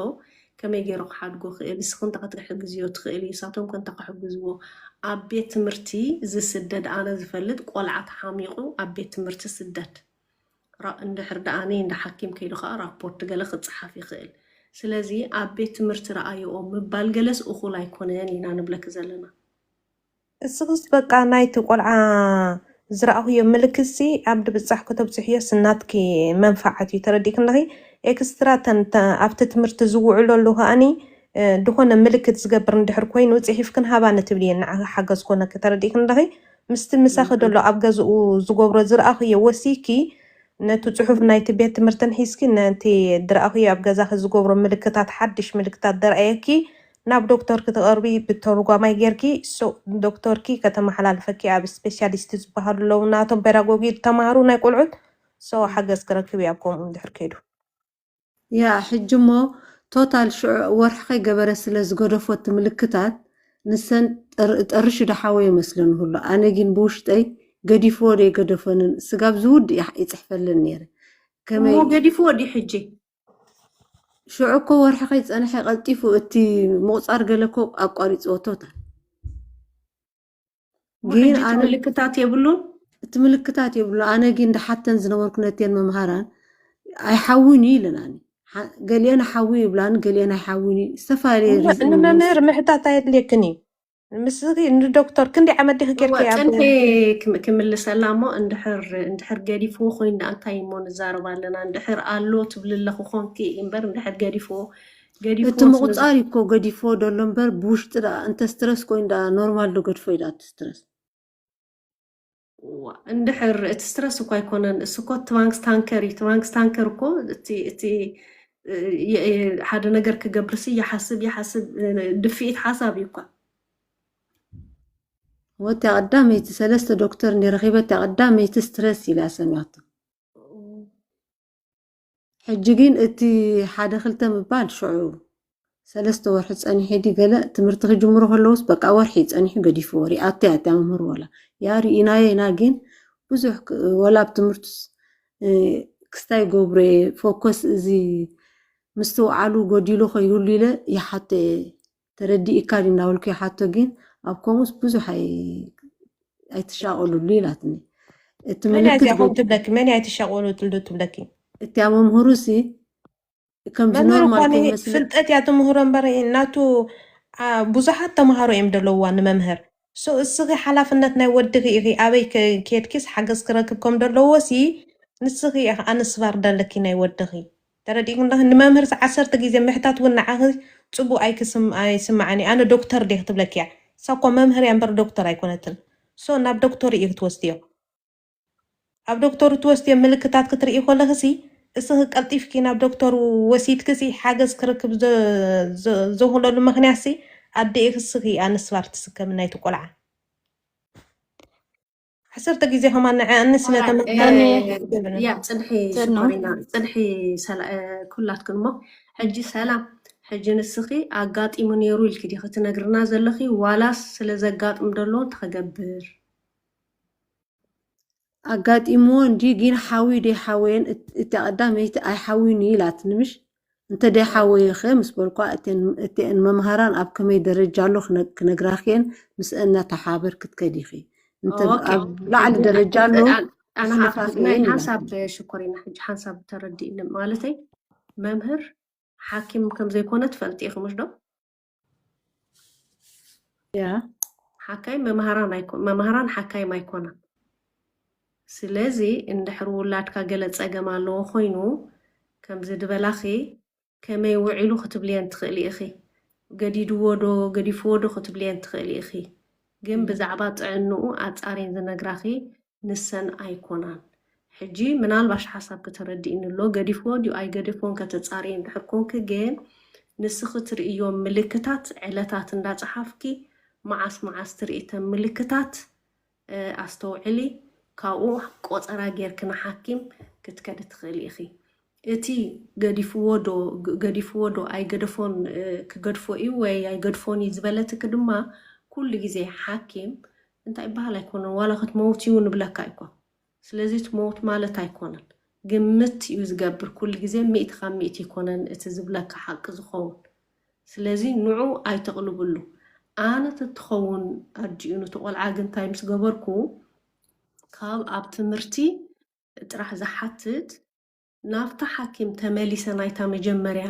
ከመይ ገይሩ ክሓድጎ ክእል? እስኺ እንታይ ክትሕግዝዮ ትኽእሊ? እሳቶም ከ እንታይ ክሕግዝዎ? ኣብ ቤት ትምህርቲ ዝስደድ ኣነ ዝፈልጥ ቆልዓ ተሓሚቑ ኣብ ቤት ትምህርቲ ስደድ። ራ- እንድሕር ደኣ ኣነ እንደ ሓኪም ከይዱ ከዓ ራፖርት ገለ ክፀሓፍ ይኽእል። ስለዚ ኣብ ቤት ትምህርቲ ረኣይኦ ምባል ገለስ እኹል ኣይኮነን ኢና ንብለኪ ዘለና። እስኽስ በቃ ናይቲ ቆልዓ ዝረኣኽዮ ምልክትሲ ኣብ ድብጻሕ ከተብጽሕዮስ ናትኪ መንፋዓት እዩ ተረዲእኪ ኣለኺ። ኤክስትራ ተን ተ- ኣብቲ ትምህርቲ ዝውዕለሉ ከኣኒ እ፣ ድኾነ ምልክት ዝገብር እንድሕር ኮይኑ ጽሒፍክን ሃባኒ ትብልየን ንዓኺ ሓገዝ ኮነኪ ተረዲእኪ ኣለኺ። ምስቲ ምሳኺ ደሎ ኣብ ገዝኡ ዝገብሮ ዝረኣኽዮ ወሲኪ ነቲ ጽሑፍ ናይቲ ቤት ትምህርትን ሒዝኪ ነቲ ድረኣኽዮ ኣብ ገዛኺ ዝገብሮ ምልክታት ሓድሽ ምልክታት ደርኣየኪ ናብ ዶክተርኪ ትቐርቢ ብተርጓማይ ጌርኪ ሶ ዶክተርኪ ከተመሓላልፈኪ ኣብ ስፔሻሊስት ዝበሃሉ ኣለዉ ናቶም ፔዳጎጊ ተማሃሩ ናይ ቆልዑት ሶ ሓገዝ ክረክብ እያ ኣብ ከምኡ እንድሕር ከይዱ ያ ሕጂ እሞ ቶታል ሽዑ ወርሒ ከይገበረ ስለ ዝገደፎ እቲ ምልክታት ንሰን ጠርሽ ዳሓወ ይመስለን ሁሉ ኣነ ግን ብውሽጠይ ገዲፍዎ ዶ የገደፈንን ስጋብ ዝውድ ይፅሕፈልን ነይረ ከመይ ገዲፍዎ ዲ ሕጂ ሽዑ እኮ ወርሒ ከይፀንሐ ቀልጢፉ እቲ ምቁፃር ገለ እኮ ኣቋሪፅዎ ቶታል ግን ምልክታት የብሉን እቲ ምልክታት የብሉ ኣነ ግን እንዳሓተን ዝነበርኩ ነትየን መምሃራን ኣይሓውን እዩ ኢለናኒ ገሊአን ሓዊ ይብላን ገሊአን ኣይሓውን እዩ ዝተፈላለየ ንመምህር ምሕታት ኣየድልየክን እዩ ምስኺ ንዶክተር ክንዲ ዓመት ዲኺ ጌርኪ ክምልሰላ እሞ እንድሕር ገዲፍዎ ኮይኑ እንታይ እሞ ንዛረብ ኣለና እንድሕር ኣሎ ትብሊ ኣለኹ ኮንኪ እምበር እንድሕር ገዲፍዎ ገዲፍዎ እቲ ምቁፃር እኮ ገዲፍዎ ደሎ እምበር ብውሽጢ ደኣ እንተ ስትረስ ኮይኑ ደኣ ኖርማል ዶ ገድፎ እዩ ደኣ እቲ ስትረስ እንድሕር እቲ ስትረስ እኮ ኣይኮነን እሱ እኮ ትባንክስ ታንከር እዩ ትባንክስ ታንከር እኮ እቲ ሓደ ነገር ክገብርሲ ይሓስብ ይሓስብ ድፍኢት ሓሳብ እዩ እኳ ወቲ ቀዳመይቲ ሰለስተ ዶክተር እንዲ ረኺበ እቲ ቀዳመይቲ ስትረስ ኢላ ሰሚያቶ ሕጂ ግን እቲ ሓደ ክልተ ምባል ሽዑ ሰለስተ ወርሒ ፀኒሑ ዲ ገለ ትምህርቲ ክጅምሩ ከለውስ በቃ ወርሒ ፀኒሑ ገዲፍዎ ሪኣቶ እያ እቲያ መምህር ወላ ያ ርኢናዮ ኢና ግን ብዙሕ ወላ ኣብ ትምህርቱስ ክስታይ ገብሮ እየ ፎከስ እዚ ምስትውዓሉ ጎዲሉ ከይህሉ ኢለ ይሓቶ እየ ተረዲእካ ዲ እናበልኩ ይሓቶ ግን ኣብ ከምኡስ ብዙሕ ኣይትሻቐሉሉ ኢላትኒ እቲ ምልክት ትብለኪ መን ኣይትሻቐሉ ትብለኪ እቲያ መምህሩ ሲ ከምዚ መምህር እኳ ኖርማል ኒ- ከይመስል ፍልጠት እያ ትምህሮም በረ ናቱ። አ፣ ብዙሓት ተምሃሮ እዮም ዘለውዋ ንመምህር። ሶ እስኺ ሓላፍነት ናይ ወድኺ ኢኺ፣ ኣበይ ከ- ከድኪስ ሓገዝ ክረክብ ከም ዘለዎ ሲ ንስኺ ኢኺ ኣንስባር ደለኪ ናይ ወድኺ። ተረዲእኩም ዶ? ንመምህር ሲ ዓሰርተ ግዜ ምሕታት እውን ንዓኺ ጽቡቅ ኣይክስም ኣይስምዓኒ። ኣነ ዶክተር ዲየ ክትብለኪ እያ። እሳ እኮ መምህር እያ እምበር ዶክተር ኣይኮነትን። ሶ ናብ ዶክተር እዩ ክትወስድዮ። ኣብ ዶክተሩ ትወስድዮ ምልክታት ክትርኢ ከለኽሲ እስኺ ቀልጢፍኪ ናብ ዶክተሩ ወሲድክሲ ሓገዝ ክረክብ ዘ- ዘ- ዘኽእለሉ ምኽንያትሲ ኣደ ኢኺ እስኺ ኣንስባር ትስከሚ ናይቲ ቆልዓ። ዓሰርተ ግዜ ከማን ንዐ ኣንስ Alright፣ ነተመሃረ እ፣ ያ ጽድሒ ሰኖ ሽኮሪና ጽድሒ ሰላ- እ፣ ኩላትክን እሞ ሕጂ ሰላም። ሕጂ ንስኺ ኣጋጢሙ ነይሩ ኢልኪ ዲኺ ትነግርና ዘለኺ ዋላስ ስለ ዘጋጥም ደሎ እንታይ ክገብር? ኣጋጢምዎ እንዲ ግን ሓዊ ደይ ሓወየን እት- እታ ቀዳመይቲ ኣይሓዊን እዩ ኢላትኒ ምሽ እንተ ደይ ሓወየ ኸ ምስ በልኳ እተን እተን መምሃራን ኣብ ከመይ ደረጃ ኣሎ ክነ- ክነግራኽየን ምስአን እናተሓባበር ክትከድ ኢኺ እንተ ኦኬ ኣብ ላዕሊ ሕጂ ደረጃ ኣሎ ኣን- ኣነ ክስንፋት ናይ እየን ሓንሳብ ኢላትኒ ሽኮሪና ሕጂ ሓንሳብ ተረዲእኒ ማለተይ መምህር ሓኪም ከም ዘይኮነ ትፈልጢ ኢኺ ምሽ ዶ? ያ ሓካይ መምሃራን ኣይኮ- መምሃራን ሓካይም ኣይኮናን። ስለዚ እንድሕር ውላድካ ገለ ጸገም ኣለዎ ኮይኑ ከምዚ ድበላኺ ከመይ ውዒሉ ክትብልየን ትኽእሊ ኢኺ። ገዲድዎ ዶ ገዲፍዎ ዶ ክትብልየን ትኽእሊ ኢኺ። ግን ብዛዕባ ጥዕንኡ ኣጻርየን ዝነግራኺ ንሰን ኣይኮናን። ሕጂ ምናልባሽ ሓሳብ ከተረድእኒ ኣሎ። ገዲፍዎ ድዩ ኣይገደፍዎን ከተጻርየ እንድሕር ኮንኪ ግን ንስኺ ትርእዮም ምልክታት ዕለታት እንዳጸሓፍኪ መዓስ መዓስ ትርኢ እተን ምልክታት ኣስተውዕሊ። ካብኡ ቆጸራ ጌርኪ ንሓኪም ክትከዲ ትኽእሊ ኢኺ። እቲ ገዲፍዎ ዶ ገዲፍዎ ዶ ኣይገደፎን ክገድፎ እዩ ወይ ኣይገድፎን እዩ ዝበለትኪ ድማ ኩሉ ግዜ ሓኪም እንታይ ይበሃል ኣይኮነን ዋላ ክትመውት እዩ ንብለካ ኣይኮን። ስለዚ ትመውት ማለት ኣይኮነን ግምት እዩ ዝገብር ኩሉ ግዜ ሚእቲ ካብ ሚእቲ ኣይኮነን እቲ ዝብለካ ሓቂ ዝኸውን። ስለዚ ንዑ ኣይተቕልብሉ። ኣነ ተትኸውን ኣዲኡ ነቲ ቆልዓ ግን እንታይ ምስ ገበርኩ ካብ ኣብ ትምህርቲ ጥራሕ ዝሓትት ናብታ ሓኪም ተመሊሰ ናይታ መጀመርያ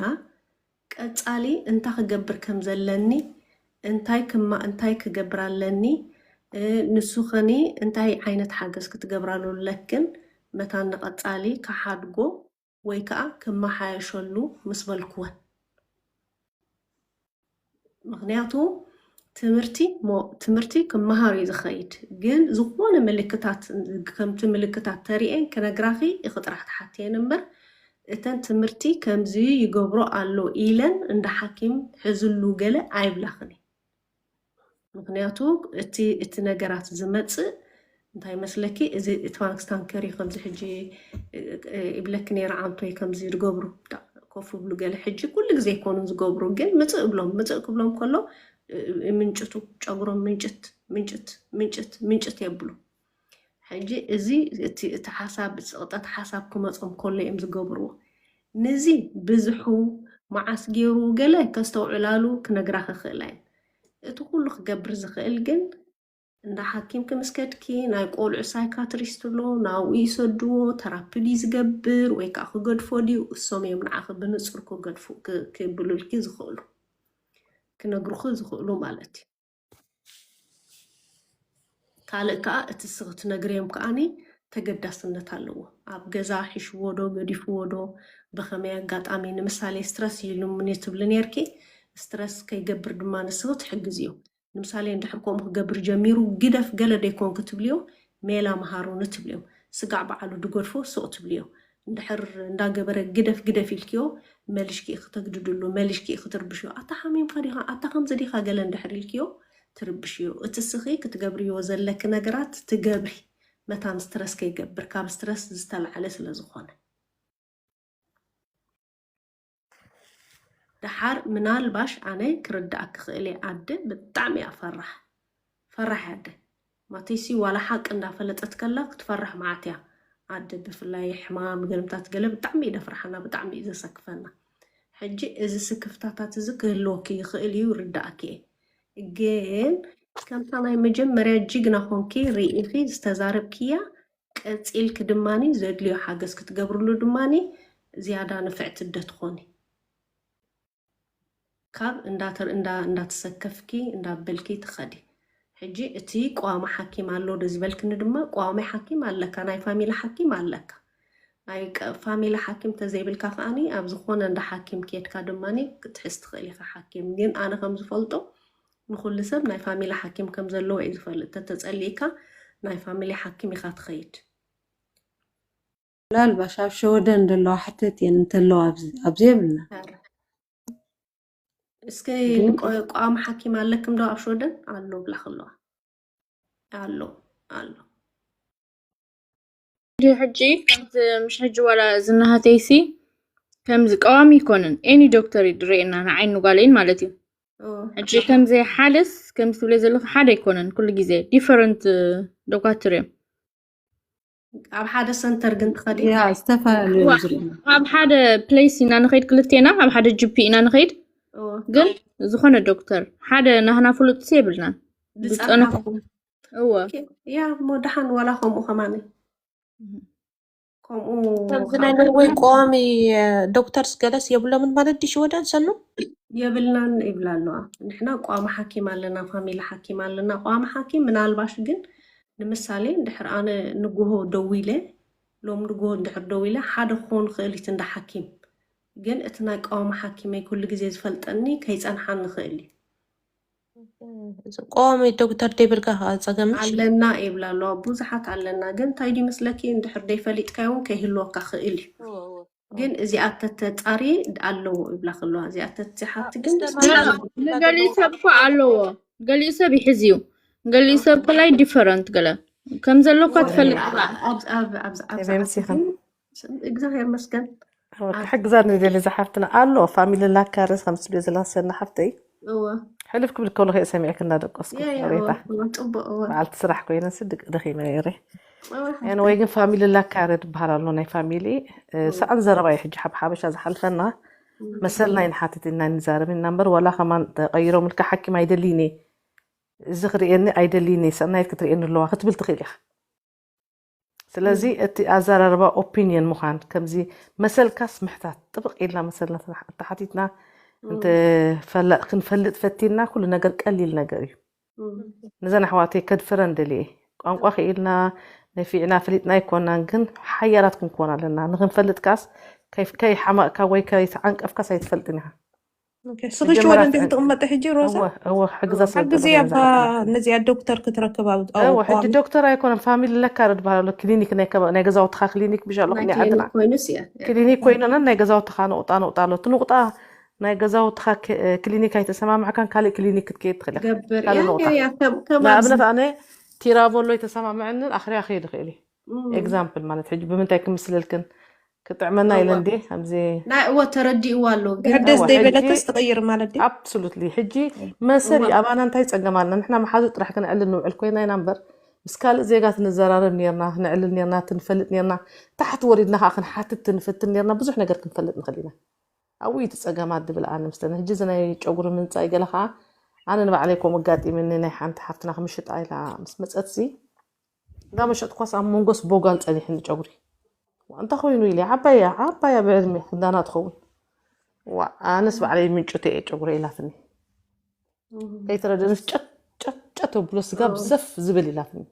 ቀጻሊ እንታይ ክገብር ከም ዘለኒ እንታይ ክማ እንታይ ክገብር ኣለኒ ንሱ ኸኒ እንታይ ዓይነት ሓገዝ ክትገብራሉ ኣለክን መታን ንቐጻሊ ክሓድጎ ወይ ከዓ ክመሓየሸሉ ምስ በልክወን ምክንያቱ ትምህርቲ ትምህርቲ ክመሃር እዩ ዝኸይድ ግን ዝኾነ ምልክታት ከምቲ ምልክታት ተሪኤን ክነግራኺ ኢኺ ጥራሕ ትሓትየን እምበር እተን ትምህርቲ ከምዚ ይገብሮ ኣሎ ኢለን እንዳ ሓኪም ሕዝሉ ገለ ኣይብላኽን ምክንያቱ እቲ እቲ ነገራት ዝመፅእ እንታይ መስለኪ እዚ ትራንክስ ታንከር እዩ ከምዚ ሕጂ ይብለኪ ነይረ ዓንቶይ ከምዚ ዝገብሩ ኮፍ ብሉ ገለ ሕጂ ኩሉ ግዜ ይኮኑ ዝገብሩ ግን ምፅእ እብሎም ምፅእ ክብሎም ከሎ ምንጭቱ ጨጉሮም ምንጭት ምንጭት ምንጭት ምንጭት የብሉ ሕጂ እዚ እቲ ሓሳብ ፅቕጠት ሓሳብ ክመፆም ከሎ እዮም ዝገብርዎ ነዚ ብዝሑ መዓስ ገይሩ ገለ ከስተውዕላሉ ክነግራ ክኽእላ እየን እቲ ኩሉ ክገብር ዝኽእል ግን እንዳ ሓኪምኪ ምስ ከድኪ ናይ ቆልዑ ሳይካትሪስት ኣሎ ናብኡ ይሰድዎ ተራፒ ድዩ ዝገብር ወይ ከዓ ክገድፎ ድዩ እሶም እዮም ንዓኺ ብንፁር ክገድፉ ክብሉልኪ ዝኽእሉ ክነግሩኺ ዝኽእሉ ማለት እዩ ካልእ ከዓ እቲ ስኽ ትነግርዮም ከዓኒ ተገዳስነት ኣለዎ ኣብ ገዛ ሒሽዎ ዶ ገዲፍዎ ዶ ብኸመይ ኣጋጣሚ ንምሳሌ ስትረስ ኢሉምኒ ትብሊ ነርኪ ስትረስ ከይገብር ድማ ንስኽ ትሕግዝዮ ንምሳሌ እንድሕር ከምኡ ክገብር ጀሚሩ ግደፍ ገለ ደይኮን ክትብልዮ ሜላ መሃሩኒ ትብልዮ ስጋዕ በዓሉ ድገድፎ ሱቕ ትብልዮ እንድሕር እንዳገበረ ግደፍ ግደፍ ኢልክዮ መልሽኪ ክትግድድሉ መልሽኪ ክትርብሽዮ ኣታ ሓሚምካ ዲኻ ኣታ ከምዚ ዲኻ ገለ እንድሕር ኢልክዮ ትርብሽዮ እቲ ስኺ ክትገብርዮ ዘለኪ ነገራት ትገብሪ መታን ስትረስ ከይገብር ካብ ስትረስ ዝተልዓለ ስለ ዝኾነ ደሓር ምናልባሽ ኣነ ክርዳእ ክኽእል እየ ኣደ ብጣዕሚ እያ ፈራሕ ፈራሕ ኣደ ማተይሲ ዋላ ሓቂ እንዳፈለጠት ከላ ክትፈርሕ መዓት እያ ኣደ ብፍላይ ሕማም ገልምታት ገለ ብጣዕሚ እዩ ደፍርሓና ብጣዕሚ እዩ ዘሰክፈና ሕጂ እዚ ስክፍታታት እዚ ክህልወኪ ይኽእል እዩ ርዳእኪ እየ ግን ከምታ ናይ መጀመርያ ጅግና ኮንኪ ርኢኺ ዝተዛረብክያ ቀፂልኪ ድማኒ ዘድልዮ ሓገዝ ክትገብርሉ ድማኒ ዝያዳ ንፍዕቲ እደ ትኾኒ ካብ እንዳተር እንዳ እንዳተሰከፍኪ እንዳበልኪ ትኸዲ። ሕጂ እቲ ቀዋሚ ሓኪም ኣሎ ዶ ዝበልክኒ ድማ፣ ቀዋሚ ሓኪም ኣለካ፣ ናይ ፋሚሊ ሓኪም ኣለካ። ናይ ቀ- ፋሚሊ ሓኪም ተዘይብልካ ከኣኒ ኣብ ዝኾነ እንዳ ሓኪም ኬድካ ድማ ክትሕዝ ትኽእል ኢኻ ሓኪም። ግን ኣነ ከም ዝፈልጦ ንኹሉ ሰብ ናይ ፋሚሊ ሓኪም ከም ዘለዎ እዩ ዝፈልጥ። ተተጸሊእካ ናይ ፋሚሊ ሓኪም ኢኻ ትኸይድ። ምናልባሽ ኣብ ሸወደን ዘለዋ ሓተት እየን እንተለዋ ኣብዚ ኣብዚ የብልና። እስኪ ቆ- ቀዋሚ ሓኪም ኣለክም ዶ ኣብ ሸወደን? ኣሎ ብላክ ኣለዋ። ኣሎ ኣሎ። እንዲሁ ሕጂ ከምዚ ምሽ ሕጂ ዋላ ዝናሃተይሲ ከምዚ ቀዋሚ ኣይኮነን። ኤኒ ዶክተር እዩ ዝርእየና ንዓይን ንጓለይን ማለት እዩ። ኦ፣ ሕጂ ከምዚ ሓደስ ከምዚ ትብለ ዘለኹ ሓደ ኣይኮነን። ኩሉ ግዜ ዲፈረንት ዶኳትር እዮም። ኣብ ሓደ ሰንተር ግን ትኸዲ። ያ ዝተፈላለዩ ዋ፣ ዝርእዩ ኣብ ሓደ ፕሌስ ኢና ንኸይድ ክልቴና፣ ኣብ ሓደ ጂፒ ኢና ንኸይድ። ኦ፣ ግን ዝኾነ ዶክተር ሓደ ናህና ፍሉጥሲ የብልናን። ዝፀንሑ ዝፀንሓኹም። እወ ኦኬ፣ ያ እሞ ደሓን ዋላ ከምኡ ከማኒ ከምኡ ከምዚ ናይ ኖርወይ ቀዋሚ ዶክተርስ ገለስ የብሎምን ማለት ድዩ ሽወደን ሰኑ? የብልናን ይብላ ኣለዋ። ንሕና ቋሚ ሓኪም ኣለና፣ ፋሚሊ ሓኪም ኣለና። ቋሚ ሓኪም ምናልባሽ ግን ንምሳሌ እንድሕር ኣነ ንጉሆ ደዊለ ሎም ንጉሆ እንድሕር ደዊለ ሓደ ክኾን ክእል እቲ እንዳ ሓኪም ግን እቲ ናይ ቃዋሚ ሓኪመይ ኩሉ ግዜ ዝፈልጠኒ ከይጸንሓኒ ይኽእል እዩ። ቀዋሚ ዶክተር ደይብልካ ከዓ ጸገምሽ ኣለና ይብላ ኣለዋ ብዙሓት ኣለና ግን እንታይ ድዩ መስለኪ እንድሕር ደይፈሊጥካዮ እውን ከይህልወካ ክእል እዩ ግን እዚኣ ተተጻሪ ኣለዎ ይብላ ከለዋ እዚኣ ተትጽሓቲ ግን ንገሊኡ ሰብ እኮ ኣለዎ። ገሊኡ ሰብ ይሕዝ እዩ። ገሊኡ ሰብ ከላይ ዲፈረንት ገለ ከም ዘሎ እኮ ትፈልጥ ኢኻ። ኣብዚ ሰዓት እግዚኣብሔር መስገን ክሕግዛ ንደሊ ዝሓፍትና ኣሎ ፋሚሊ ላካርስ ከም ትብልዮ ዘለና ሓፍተይ እወ ሕልፍ ክብል ከሎ ከየ ሰሚዕክ እንዳደቀስኩ ያ ያ ሬታ እወ ጽቡቅ እወ በዓልቲ ስራሕ ኮይነ ስድቅ ደኺመ ነይረ እወ ያን ወይ ግን ፋሚሊ ላካረ ትበሃል ኣሎ ናይ ፋሚሊ እ፣ ሰኣን ዘረባ እዩ ሕጂ ሓብ ሓበሻ ዝሓልፈና መሰልና ይንሓትት ኢና ንዛረብ ኢና እምበር ዋላ ከማን ተቀይሮምልካ ሓኪም ኣይደልይን እየ እዚ ክርእየኒ ኣይደልይን እየ ሰናይት ክትርእየኒ ኣለዋ ክትብል ትኽእል ኢኻ ስለዚ እቲ ኣዘራርባ ኦፒንየን ምዃን ከምዚ መሰልካስ ምሕታት ጥብቕ ኢልና መሰልና ተሓቲትና ክንፈልጥ ፈቲና ኩሉ ነገር ቀሊል ነገር እዩ ነዘን ኣሕዋተይ ከድፍረን ደልየ ቋንቋ ክኢልና ነፊዕና ፈሊጥና ኣይኮናን ግን ሓያላት ክንኮን ኣለና ንክንፈልጥ ካስ ከይሓመቕካ ወይ ከይተዓንቀፍካስ ኣይትፈልጥን ኢኻ ስኽሽ ወደ እንዲኹ ትቕመጠ ሕጂ ሮዛ እወ ሕግዛ ሓግዚ ኣባ ነዚኣ ዶክተር ክትረክብ ኣብ ሕጂ ዶክተር ኣይኮነን ፋሚሊ ለካ ዶ ትበሃል ኣሎ ክሊኒክ ናይ ገዛውትኻ ክሊኒክ ብሻሎ ክኒ ዓድና ክሊኒክ ኮይኑና ናይ ገዛውትኻ ንቑጣ ንቑጣ ኣሎ እቲ ንቑጣ ናይ ገዛውትኻ ክሊኒክ ኣይተሰማምዕካን ካልእ ክሊኒክ ክትከይድ ትኽእል ንኣብነት ኣነ ቲራቮሎ ኣይተሰማምዐንን ኣኽርያ ክኸይድ ይኽእል እዩ ኤግዛምፕል ማለት ሕጂ ብምንታይ ክምስለልክን ክጥዕመና ኢለ እንዴ ከምዚ ናይ እወ ተረዲእዋ ኣሎ ግን ሕደስ ዘይበለክስ ትቕይር ማለት ድዩ ኣብሶሉትሊ ሕጂ መሰል እዩ ኣባና እንታይ ፀገም ኣለና ንሕና መሓዙ ጥራሕ ክንዕልል ንውዕል ኮይና ኢና እምበር ምስ ካልእ ዜጋት ንዘራረብ ነርና ንዕልል ነርና ትንፈልጥ ነርና ታሕቲ ወሪድና ከዓ ክንሓትት ትንፍትን ነርና ብዙሕ ነገር ክንፈልጥ ንኽእል ኢና ኣብኡ እዩ እቲ ፀገማት ድብል ኣነ ምስለኒ ሕጂ እዚ ናይ ጨጉሪ ምንፃይ ገለ ከዓ ኣነ ንባዕለይ ከምኡ ኣጋጢምኒ ናይ ሓንቲ ሓፍትና ክምሽጣ ኢላ ምስ መፀትሲ እንዳ መሸጥኳስ ኣብ መንጎስ ቦጋል ፀኒሕኒ ጨጉሪ እንታይ ኮይኑ ኢለ ዓባያ ዓባያ ብዕድመ ክንዳና ትኸውን ዋ ኣነስ ባዕለይ ምንጭቶ እየ ጨጉሪ ኢላትኒ ከይተረደንስ ጨጨጨ ተብሎ ስጋ ብዘፍ ዝብል ኢላትኒ